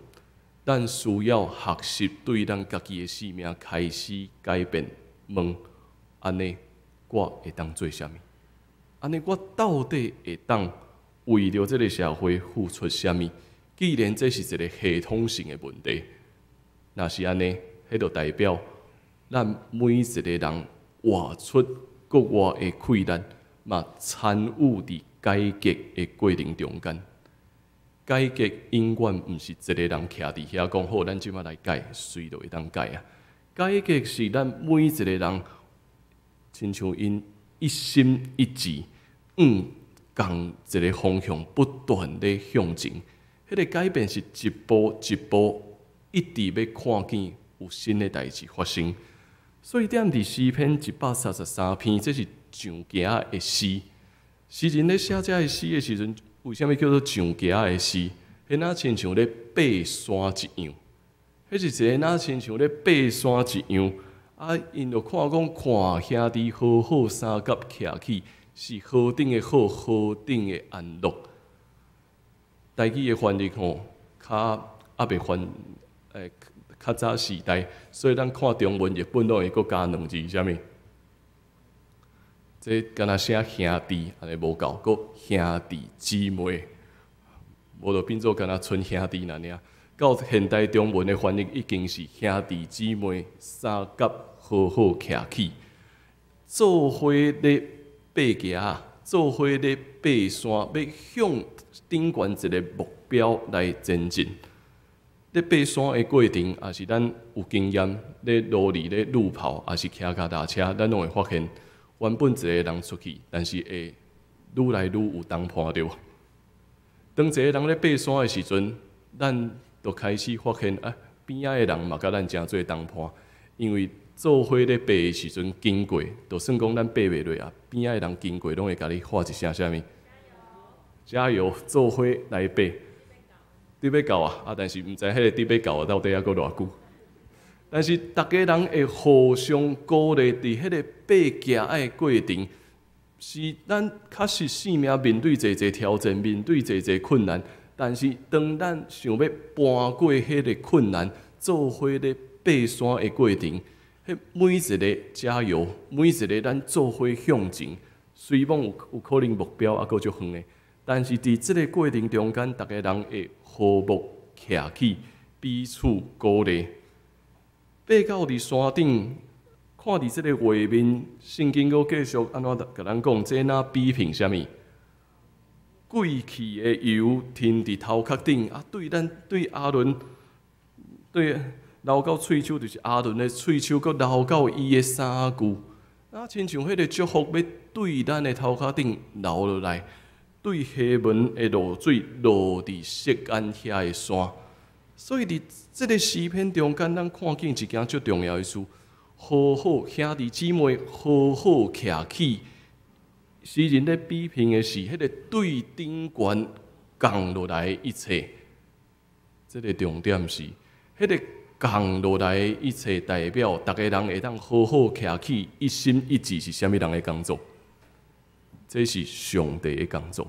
咱需要學習對咱家己的生命開始改變。問，按呢，我會當做啥物？按呢，我到底會當為著這个社會付出啥物？既然這是一个系統性的問題，若是按呢，彼就代表咱每一个人活出國外的氣力，嘛參與佇改革的過程中間。改革永遠毋是一个人徛佇遐講好，咱這擺來改，隨就會當改啊。改革是咱每一個人，親像𪜶一心一志，向仝一個方向不斷咧向前。彼個改變是一步一步，一直欲看見有新的代誌發生。所以踮佇詩篇133篇，這是上行的詩。詩人咧寫這个詩的時陣，為啥物叫做上行的詩？彼若親像咧爬山一樣，彼是一個若親像咧爬山一樣。啊，𪜶就看講，看兄弟和好相佮徛起，是何等的好，何等的安樂。台語的翻譯吼，較猶未翻，較早時代，所以咱看中文譯本攏會閣加兩字，啥物？這敢若寫兄弟，按呢無夠，閣兄弟姊妹，無就變做敢若賰兄弟爾爾。到現代中文的翻譯已經是兄弟姊妹相佮和好徛起，做伙咧爬行，做伙咧爬山，欲向頂懸一個目標來前進。咧爬山的過程，也是咱有經驗咧路裡咧路跑，抑是騎腳踏車，咱攏會發現，原本一個人出去，但是會愈來愈有同伴著。當一個人咧爬山的時陣，咱就開始發現啊，邊仔的人嘛佮咱誠濟同伴，因為做伙咧爬的時陣經過，就算講咱爬袂落啊，邊仔的人經過攏會共你喊一聲啥物？加油！做伙來爬，得欲到啊！啊，但是毋知彼个得欲到啊，到底猶閣偌久？但是逐家人會互相鼓勵，佇彼個爬行的過程，是咱確實生命面對濟濟挑戰，面對濟濟困難。但是當咱想欲搬過彼个困難，做伙咧爬山的過程，彼每一个加油，每一个咱做伙向前，雖罔有可能目標猶閣足遠的，但是佇這个過程中間，逐家人會和睦徛起，彼此鼓勵。爬到佇山頂，看佇這个畫面，聖經閣繼續按怎共咱講？這若比拼啥物？貴氣的油停佇頭殼頂，啊，對咱對亞倫，對流到喙鬚，就是亞倫的喙鬚，閣流到伊的衫褲，啊，親像彼个祝福欲對咱的頭殼頂流落來，對黑門的露水落佇錫安遐的山。所以佇這个詩篇中間，咱看見一件足重要的事，和好兄弟姊妹和好徛起。詩人咧比拼的是彼个對頂懸降落來的一切。這个重點是，彼个降落來的一切代表逐个人會當和好徛起，一心一志是啥物人的工作？這是上帝的工作，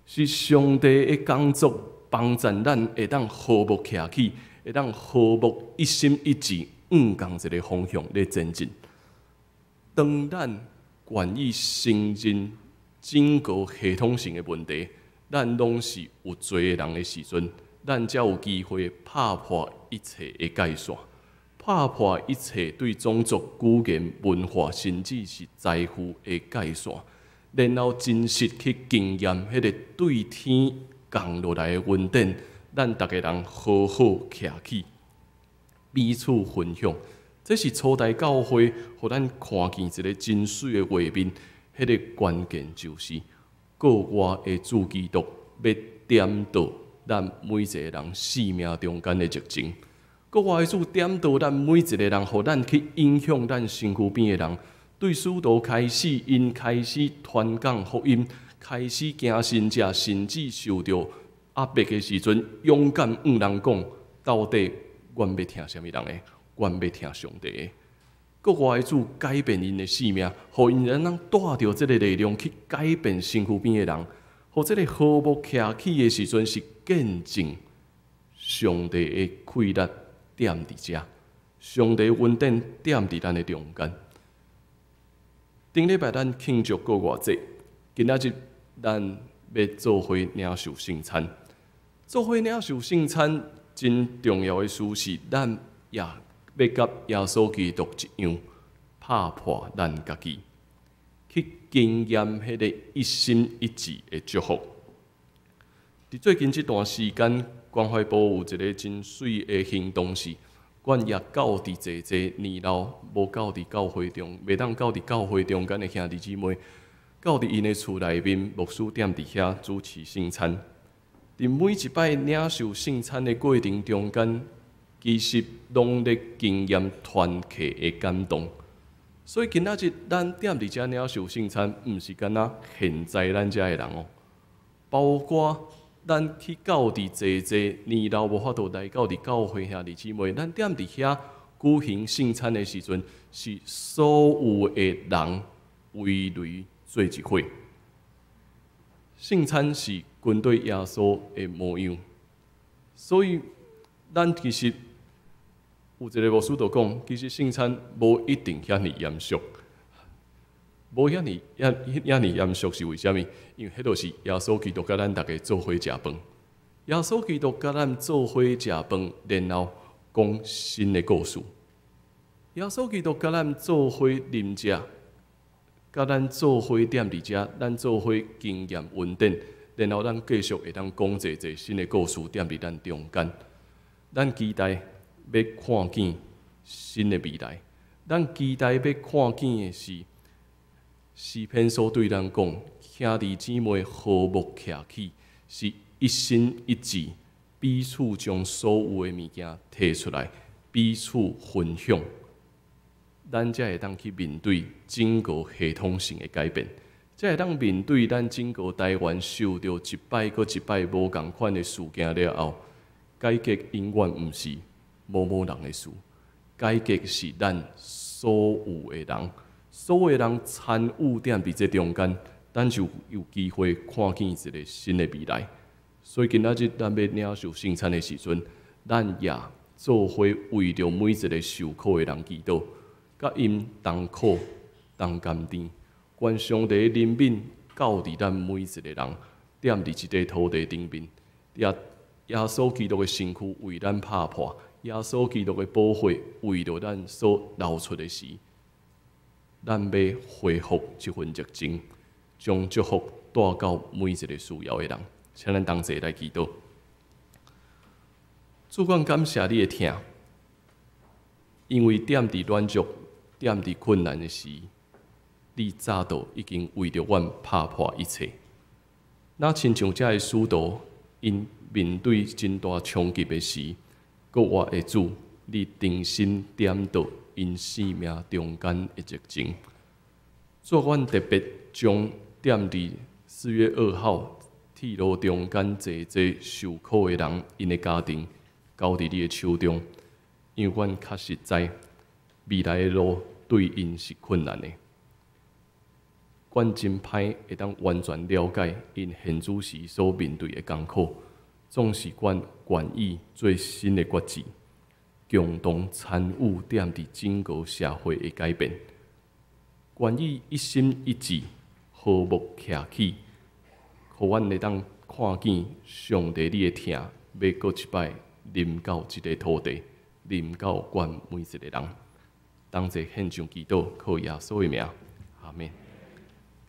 是上帝的工作幫助咱會當和睦徛起，會當和睦一心一志，向仝一个方向咧前進。當咱願意承認整個系統性的問題，咱攏是有罪的人的時陣，咱才有機會拍破一切的界線，拍破一切對種族、語言、文化，甚至是財富的界線，然後真實去經驗彼个對天降落來的恩典，咱逐个人和好徛起，彼此分享。這是初代教會，予咱看見一个真媠的畫面。彼个關鍵就是國外的主基督欲點著咱每一個人生命中間的熱情。國外的主點著咱每一個人，予咱去影響咱身軀邊的人。對使徒開始，𪜶開始傳講福音，開始行神跡，甚至受著壓迫的時陣，勇敢向人講：到底阮欲聽啥物人的？阮欲聽上帝的。國外的主改變𪜶的生命，予𪜶會當帶著這个力量去改變身軀邊的人，予這个和睦徛起的時陣，是見證上帝的氣力踮佇遮，上帝恩典踮佇咱的中間。頂禮拜咱慶祝復活節，今仔日咱欲做伙領受聖餐。做伙領受聖餐真重要的事是，咱也欲佮耶穌基督一樣，拍破咱家己，去經驗彼个一心一志的祝福。佇最近這段時間，關懷部有一个真媠的行動是，阮也到佇濟濟年老無到佇教會中，袂當到佇教會中間的兄弟姊妹，到佇𪜶的厝內面，牧師踮佇遐主持聖餐。佇每一擺領受聖餐的過程中間，其實攏咧經驗團契的感動。所以今仔日咱踮佇遮領受聖餐，毋是干焦現在咱遮的人哦，包括咱去到佇濟濟年老無法度來到佇教會兄弟姊妹，咱踮佇遐舉行聖餐的時陣，是所有的人圍內做一伙。聖餐是跟對耶穌的模樣，所以咱其實有一个牧師就講，其實聖餐無一定遐爾嚴肅，無遐爾遐遐爾嚴肅是為啥物？因為彼就是耶穌基督佮咱逐家做伙食飯，耶穌基督佮咱做伙食飯，然後講新的故事。耶穌基督佮咱做伙啉食，佮咱做伙踮佇遮，咱做伙經驗恩典，然後咱繼續會當講濟濟新的故事踮佇咱中間。咱期待欲看見新的未來，咱期待欲看見的是詩篇所對咱講，兄弟姊妹和睦徛起，是一心一志，彼此將所有的物件提出來，彼此分享，咱才會當去面對整個系統性的改變，才會當面對咱整個台灣受著一擺閣一擺無仝款的事件了後，改革永遠毋是某某人的事，改革是咱所有的人，所有的人參與踮佇這中間，咱就有機會看見一个新的未來。所以今仔日咱欲領受聖餐的時陣，咱也做伙為著每一个受苦的人祈禱，佮𪜶同苦同甘甜。願上帝的憐憫到佇咱每一個人，踮佇這个土地頂面，也耶穌基督的身軀為咱拍破，耶穌基督的寶血為著咱所流出的時，咱欲恢復這份熱情，將祝福帶到每一個需要的人。請咱同齊來祈禱。主，阮感謝你的疼，因為踮佇軟弱、踮佇困難的時，你早就已經為著阮拍破一切。若親像這个使徒，𪜶面對真大衝擊的時，閣活的主，你重新點著 𪜶性命中間的熱情。主，阮特別將踮佇4月2號鐵路中間坐坐受苦的人，𪜶的家庭交佇你的手中，因為阮確實知未來的路對𪜶是困難的。阮真歹會當完全了解𪜶現此時所面對的艱苦，總是阮願意做新的決志，共同參與踮佇整個社會的改變，願意一心一志和睦徛起，予阮會當看見上帝你的疼，欲閣一擺臨到這个土地，臨到阮每一个人。當這獻上祈禱，靠耶穌的名，阿們。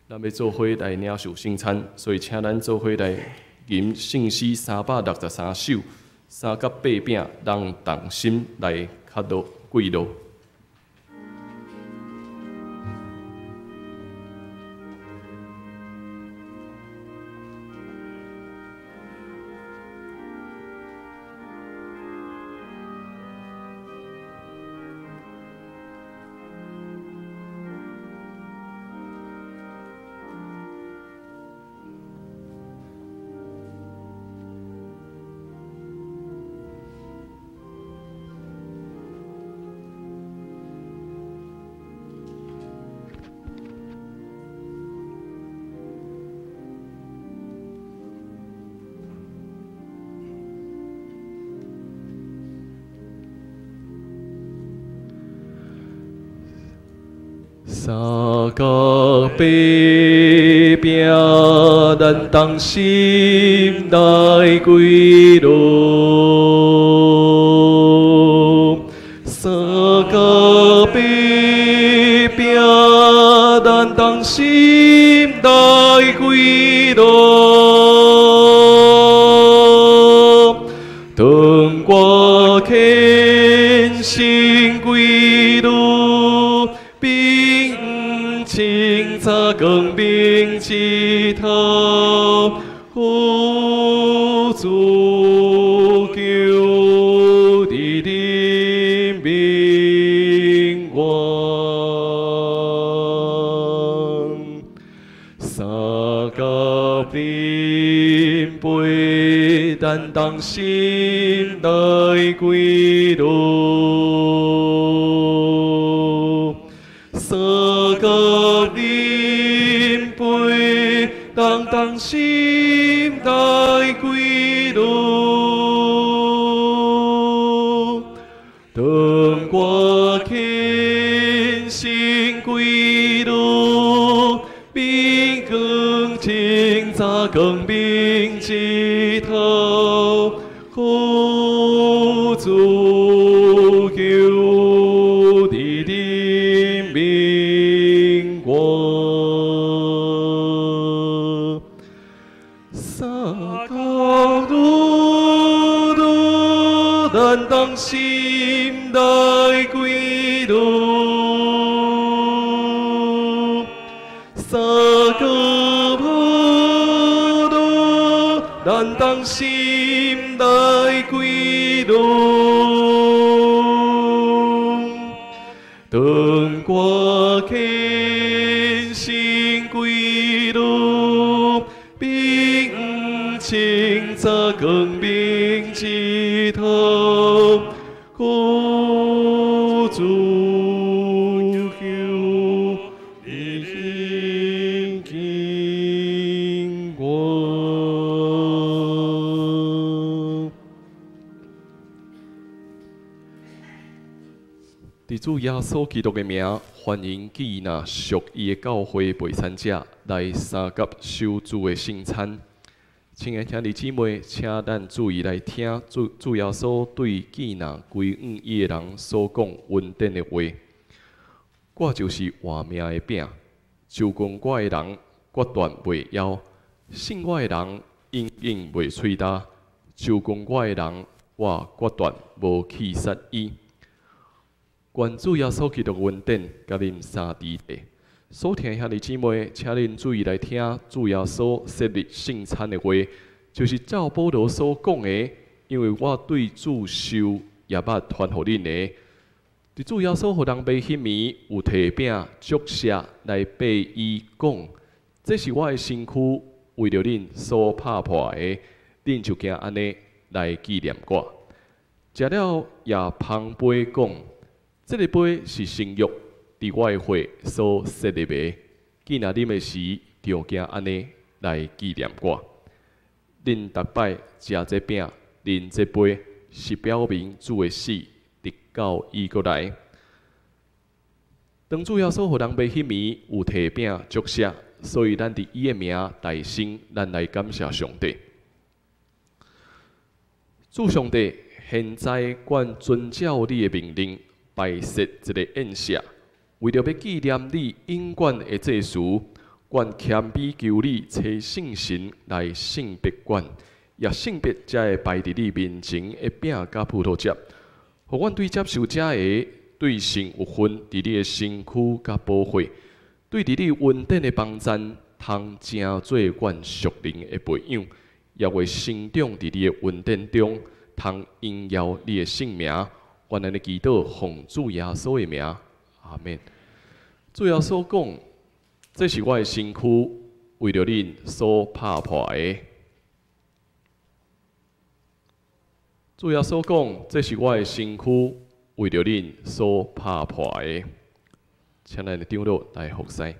咱欲做伙來領受聖餐，所以請咱做伙來吟聖詩363首，三甲八餅，咱同心來磕落跪落。三角八饼，咱同心來跪落。三角八餅，咱同心來跪落。當我虔誠跪落。清早光明日頭，主求你憐憫我。三角飲杯，咱同心來跪落。三角飲杯，咱同心來跪落。當我虔誠跪落，明光清早光明日頭，主求你憐憫我。三角路路，咱同心來跪落。三角路，咱同心來跪落。當我虔誠跪落，並清早光明日頭，主求你憐憫我。佇主耶穌基督的名，歡迎記納屬伊的教會陪餐者來三甲守主的聖餐。親愛兄弟姊妹，請咱注意來聽主主耶穌對記納歸向伊的人所講恩典的話。我就是活命的餅，就近我的人決斷袂枵，信我的人永遠袂喙焦。就近我的人，我決斷無棄殺伊。願主耶穌基督恩典，佮恁三弟弟。所聽兄弟姊妹，請恁注意來聽主耶穌設立聖餐的話，就是照保羅所講的，因為我對主受耶捌傳予恁的，佇主耶穌予人賣彼暝，有提餅祝謝來擘伊講：這是我的身軀，為著恁所拍破的，恁就行按呢來紀念我。食了也捧杯講：這个杯是新約，佇我的血所設立的。既若啉的時，就行按呢來紀念我。恁逐擺食這餅、啉這杯，是表明主的死，直到伊閣來。當主耶穌予人賣彼暝，有提餅祝謝，所以咱佇伊的名大聲，咱來感謝上帝。主上帝，現在阮遵照你的命令，擺設一个宴席，為著欲紀念你永遠的祭司，阮謙卑求你差聖神來聖別阮，也聖別這个擺佇你面前的餅佮葡萄汁，予阮對接受這个對神有份佇你的身軀佮寶血，對佇你恩典的幫贊，通成做阮屬靈的培養，也會成長佇你的恩典中，通榮耀你的聖名。阮按呢祈禱，奉主耶穌的名，阿們。主耶穌講：這是我的身軀，為著恁所拍破的。主耶穌講：這是我的身軀，為著恁所拍破的。請咱的長老來服侍。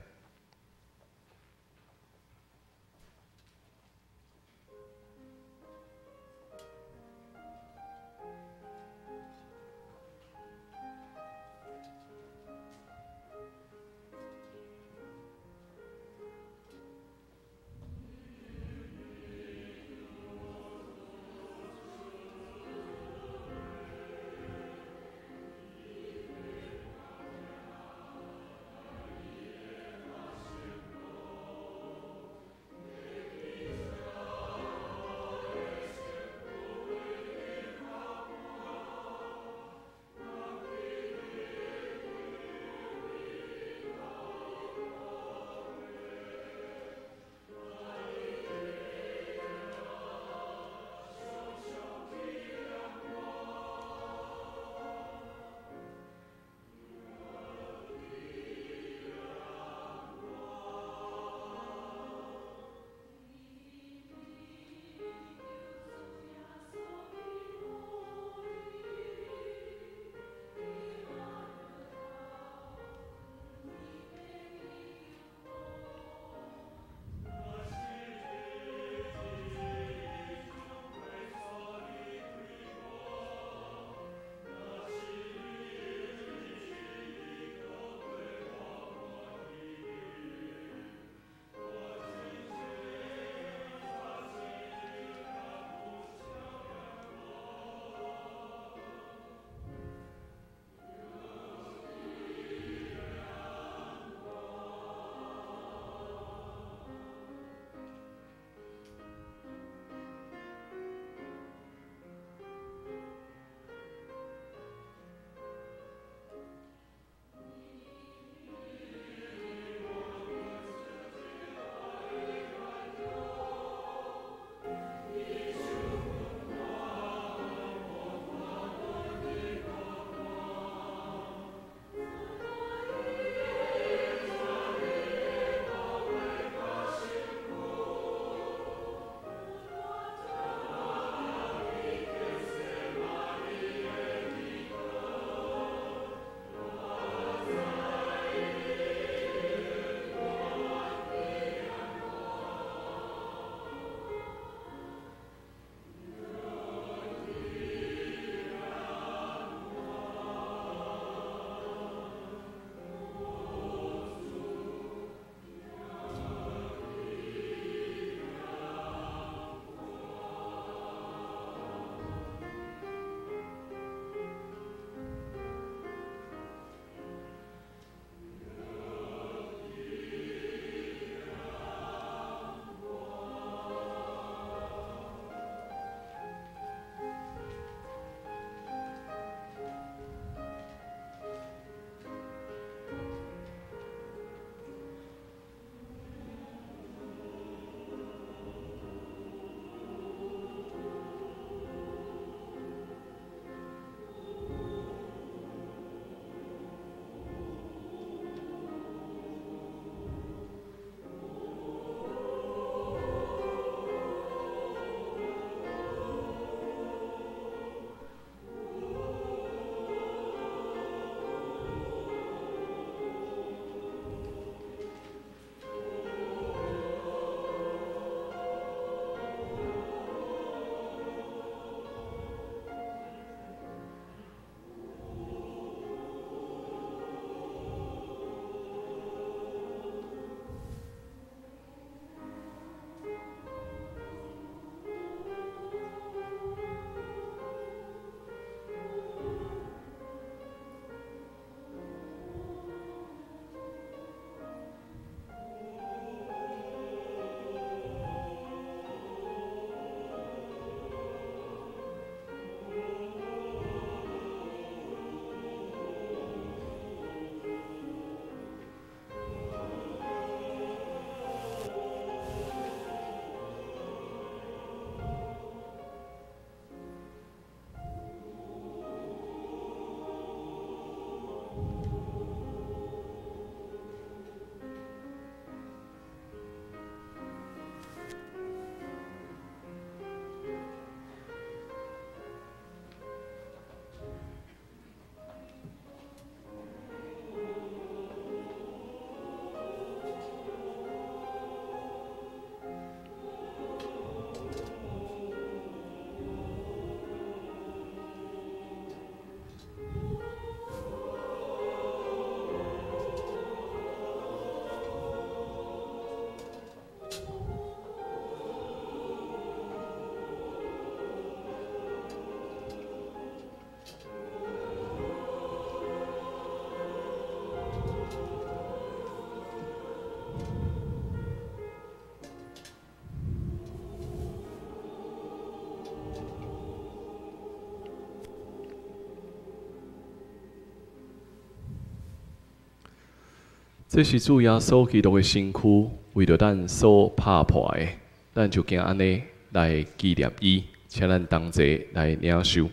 這是主耶穌基督的身軀，為著咱所拍破的，咱就行按呢來紀念伊，請咱同齊來領受。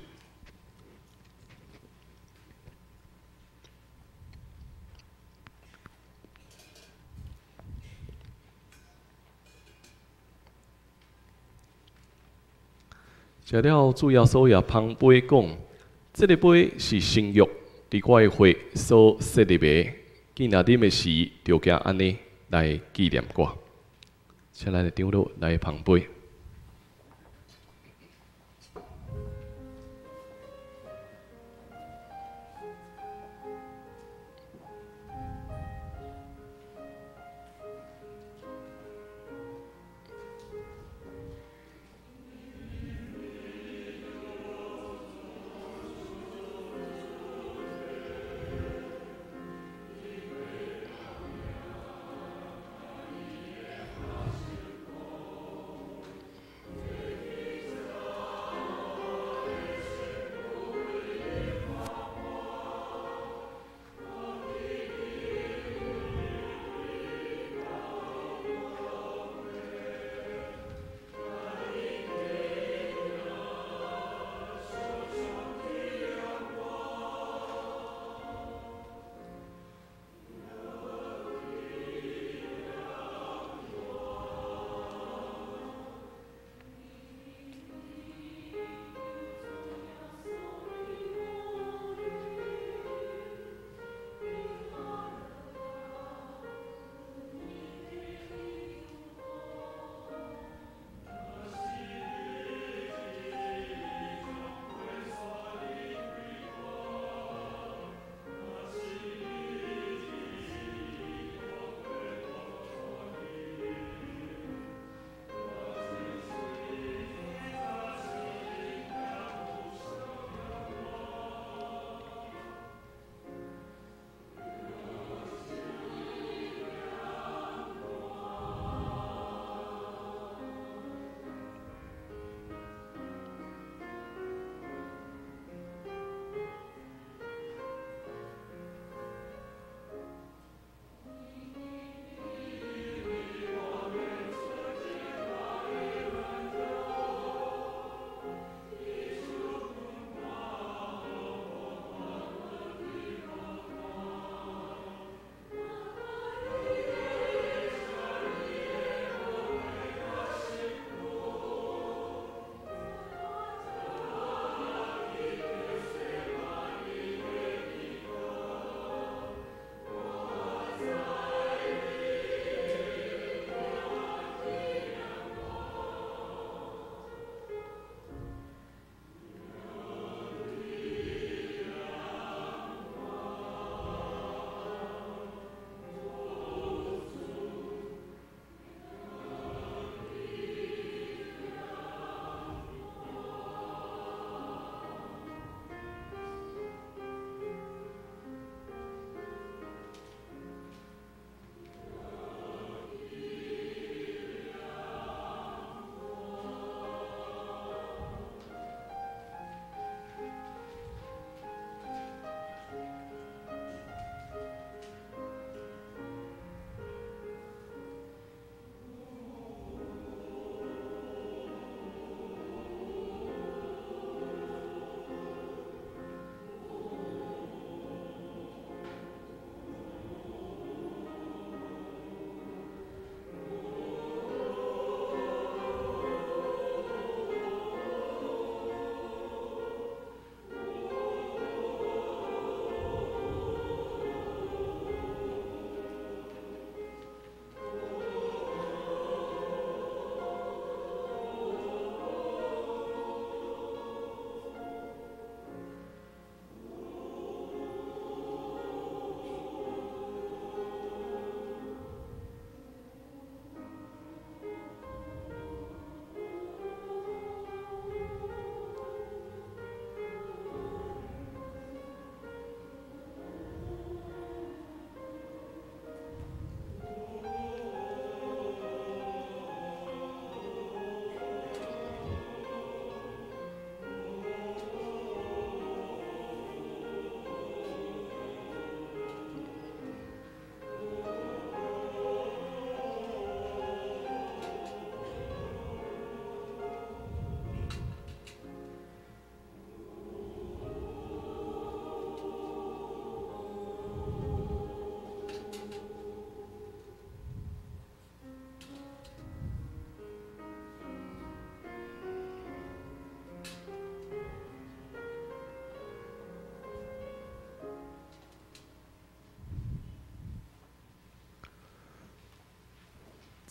食了，主耶穌也捧杯講：這个杯是新約，佇我的血所設立的。見若啉的時，就行按呢來紀念我。請咱的長老來捧杯。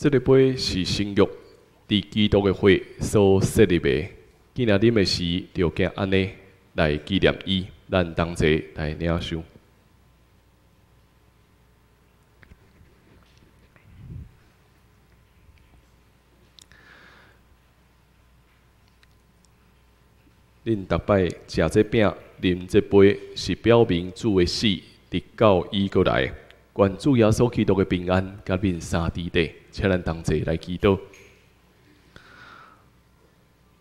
這个杯是新約佇基督的血所設立的，既然啉的時，就行按呢來紀念伊。咱同齊來領受。恁逐擺食這餅、啉這杯，是表明主的死，直到伊閣來。願主耶穌基督的平安，佮恁三弟弟，請咱同齊來祈禱。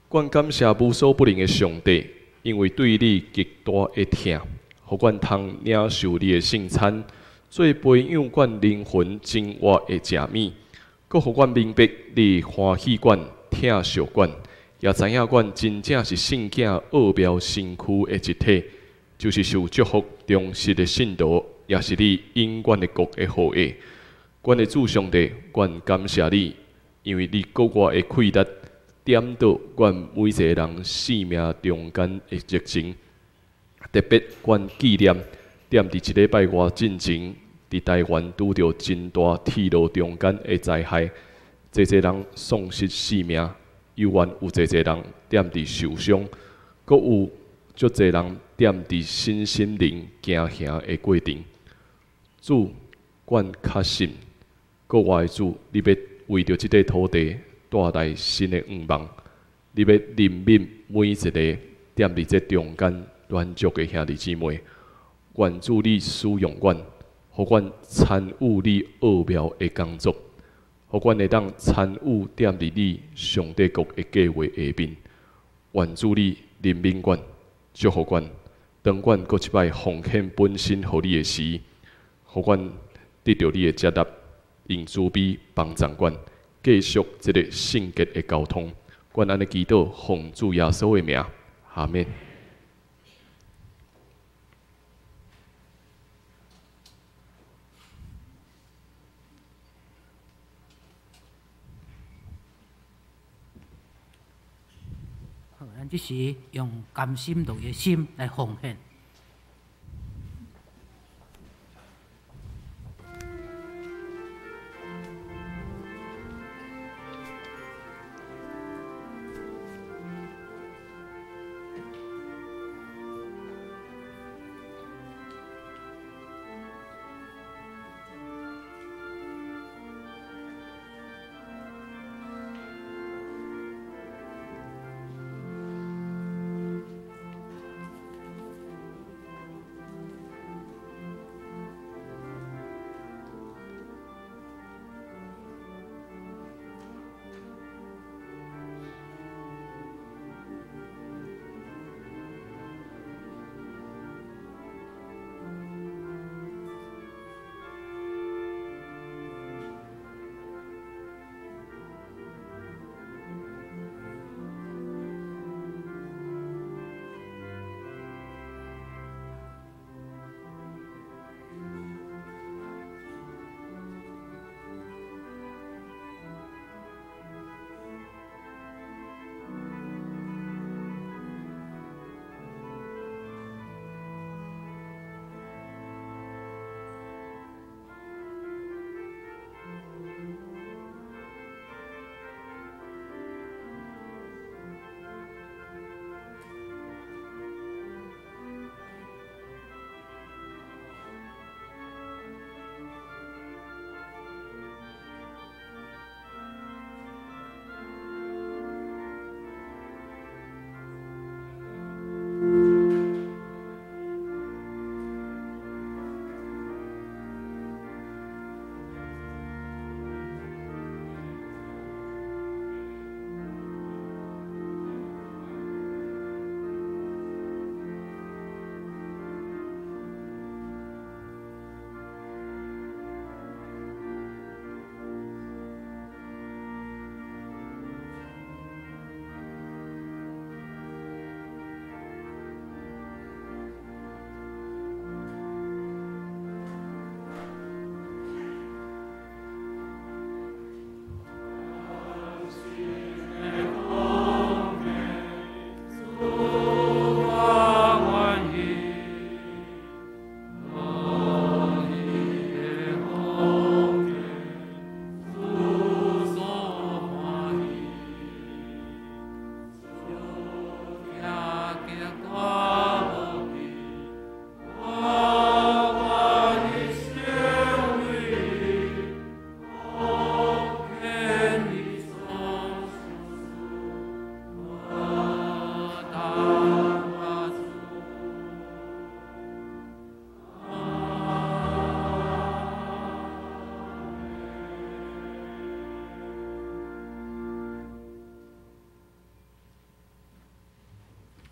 阮感謝無所不能的上帝，因為對你極大的疼，予阮通領受你的聖餐，做培養阮靈魂生活的食物，閣予阮明白你歡喜阮、疼惜阮，也知影阮真正是聖囝奧妙身軀的一體，就是受祝福忠實的信徒，也是你永遠的國的後裔。阮的主上帝，阮感謝你，因為你格外的氣力，點到阮每一個人生命中間的熱情。特別阮紀念踮佇一禮拜外進前，佇台灣拄著真大鐵路中間的災害，濟濟人喪失性命，猶原有濟濟人踮佇受傷，閣有足濟人踮佇身心靈驚嚇的過程。主，阮確信，國外的主，你欲為著這塊土地帶來新的願望，你欲憐憫每一個踮佇這中間軟弱的兄弟姊妹。願主你使用阮，予阮參與你奧妙的工作，予阮會當參與踮佇你上帝國的計劃下面。願主你憐憫阮，祝福阮，當阮閣一擺奉獻本身予你的時，予阮得著你的接納，用慈悲幫助阮，繼續這個聖潔的交通。阮按呢祈禱，奉主耶穌的名，阿們。好，咱這時用甘心樂意的心來奉獻。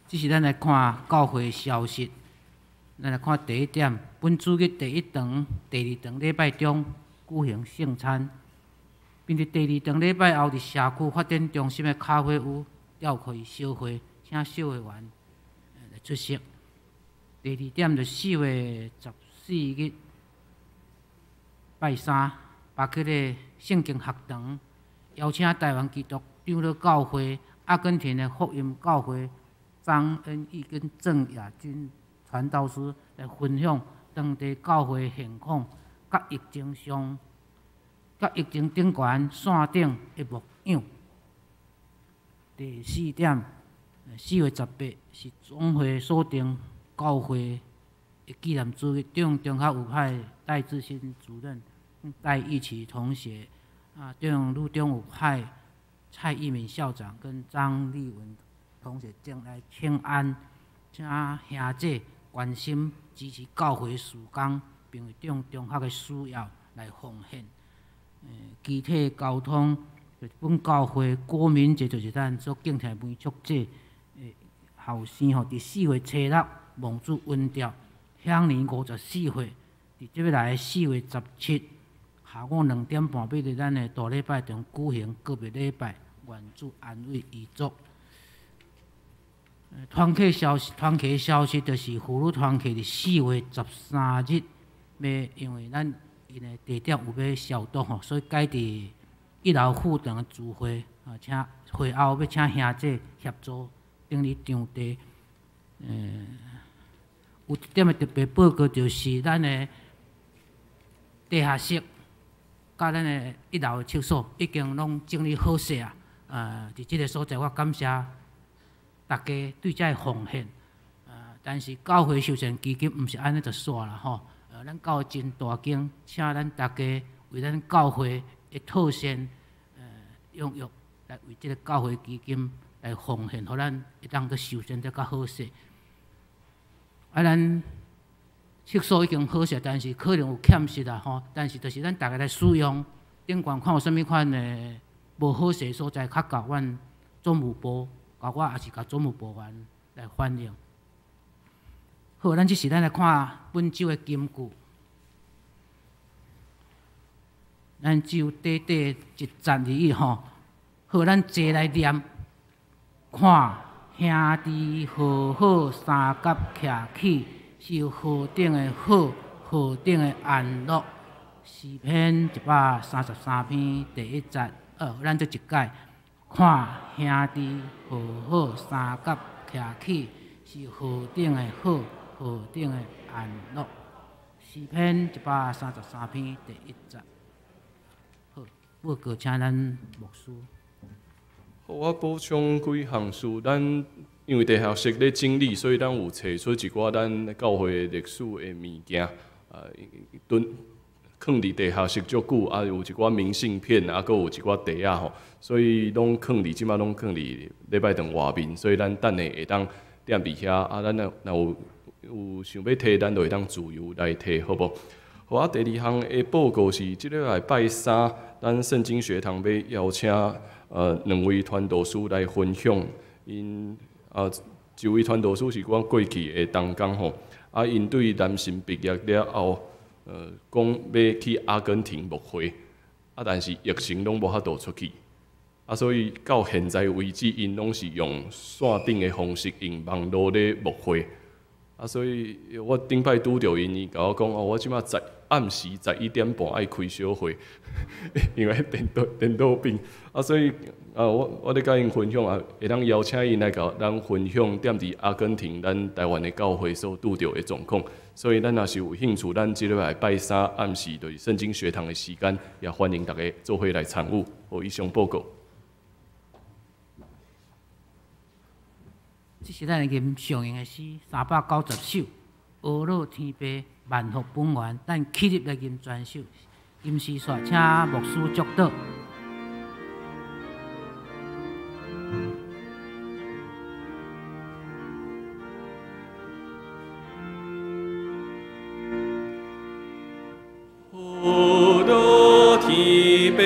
这是咱来看教会消息。咱来看第一点，本主日第一堂、第二堂礼拜中举行圣餐，并伫第二堂礼拜后，伫社区发展中心的咖啡屋召开小会，请小会员来出席。第二点就4月14日拜三，巴克的圣经学堂邀请台湾基督长老教会阿根廷的福音教会张恩义跟郑亚军传道师来分享当地教会现况，佮疫情上、佮疫情顶悬线顶的牧养。第四点，4月18是总会所定教会的纪念主日，中中学有派戴志新主任、戴义奇同学，啊，中女中有派蔡义敏校长跟张立文同学前来请安，请兄姐关心支持教会事工，并为中中学的需要来奉献。其他交通，本教会郭明杰就是咱所敬听的梅淑姐后生吼，伫4月初6蒙主恩召，享年54岁。伫这欲来4月17下午2点半，欲伫咱的大礼拜堂举行告别礼拜，愿主安慰遗族。团契消息，团契消息就是妇女团契伫4月13日，欲因为咱𪜶的地点有欲消毒吼，所以改伫一楼副堂的聚会啊，请会后欲请兄姐协助整理场地。有一点的特别报告，就是咱的地下室佮咱的一楼的厕所已经拢整理好势啊。伫这个所在，我感谢大家对这个奉献。但是教会修缮基金毋是按呢就煞啦吼。咱教会真大间，请咱大家为咱教会的妥善用用来为这个教会基金来奉献，予咱会当阁修缮得较好势。啊，咱厕所已经好势，但是可能有欠失啦吼。但是就是咱大家来使用，顶悬看有啥物款的无好势所在，较共阮总务部，共我也是共总务部员来反映。好，咱这时咱来看本周的金句。咱只有短短一节而已吼。好，咱齐来念，看兄弟和好相佮徛起，是何等的好，何等的安乐。诗篇133篇第一节，咱做一解。看兄弟和好相佮徛起，是何等的好，何等的安乐。诗篇133篇第一节。好，报告请咱牧师。好，我补充几项事。咱因为地下室咧整理，所以咱有揣出一寡咱教会历史的物件，囤囥伫地下室足久，啊，有一寡明信片，啊，阁有一寡袋仔吼，所以拢囥伫，这摆拢囥伫礼拜堂外面，所以咱等下会当踮伫遐，啊，咱若有想欲提，咱就会当自由来提，好无？好啊，第二项的报告是，这礼拜拜三，咱圣经学堂欲邀请两位传道师来分享。𪜶啊，一位传道师是阮过去的同工吼，啊，𪜶对南神毕业了后，讲欲去阿根廷牧会，啊，但是疫情拢无法度出去，啊，所以到现在为止，𪜶拢是用线顶的方式，用网路咧牧会。啊，所以我顶摆拄著𪜶，伊共我讲哦，我这摆暗时11点半爱开小会，因为电脑病。啊，所以啊，我咧共𪜶分享啊，会当邀请𪜶来共咱分享踮伫阿根廷咱台湾的教会所拄著的状况。所以咱若是有兴趣，咱这礼拜拜三暗时就是圣经学堂的时间，也欢迎大家做伙来参与。好，以上报告。这是咱吟上用的诗390首，阿乐天父万福本源，咱起立来吟全首。吟诗煞，请牧师祝祷。阿乐天父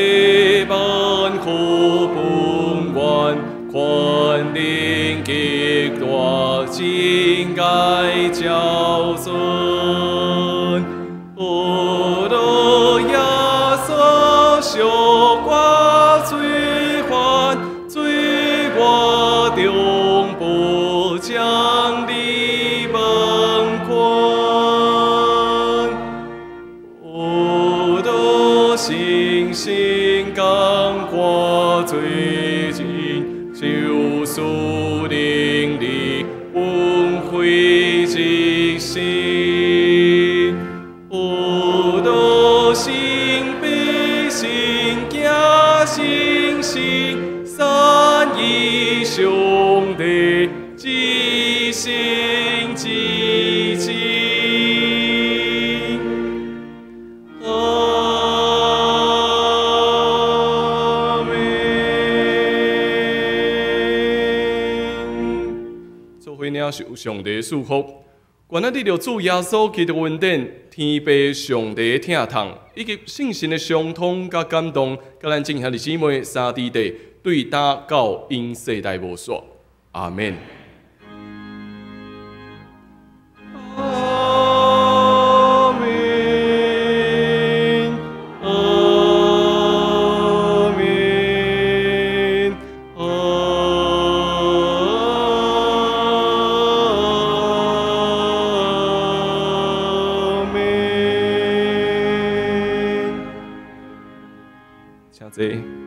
万福本源，权能极大。照准，学了耶稣惜我罪犯，罪我终不将你问款。学了信心感我罪人，求赐能力恩惠日新。学了信悲信行信心，三一上帝至圣至真。阿們。做伙領受上帝的祝福，願咱得著主耶穌基督恩典、天父上帝的疼痛，以及聖神的相通佮感動，佮咱眾兄弟姊妹三弟弟，對今到永世代無煞。阿們。阿們，阿們，阿們。請坐。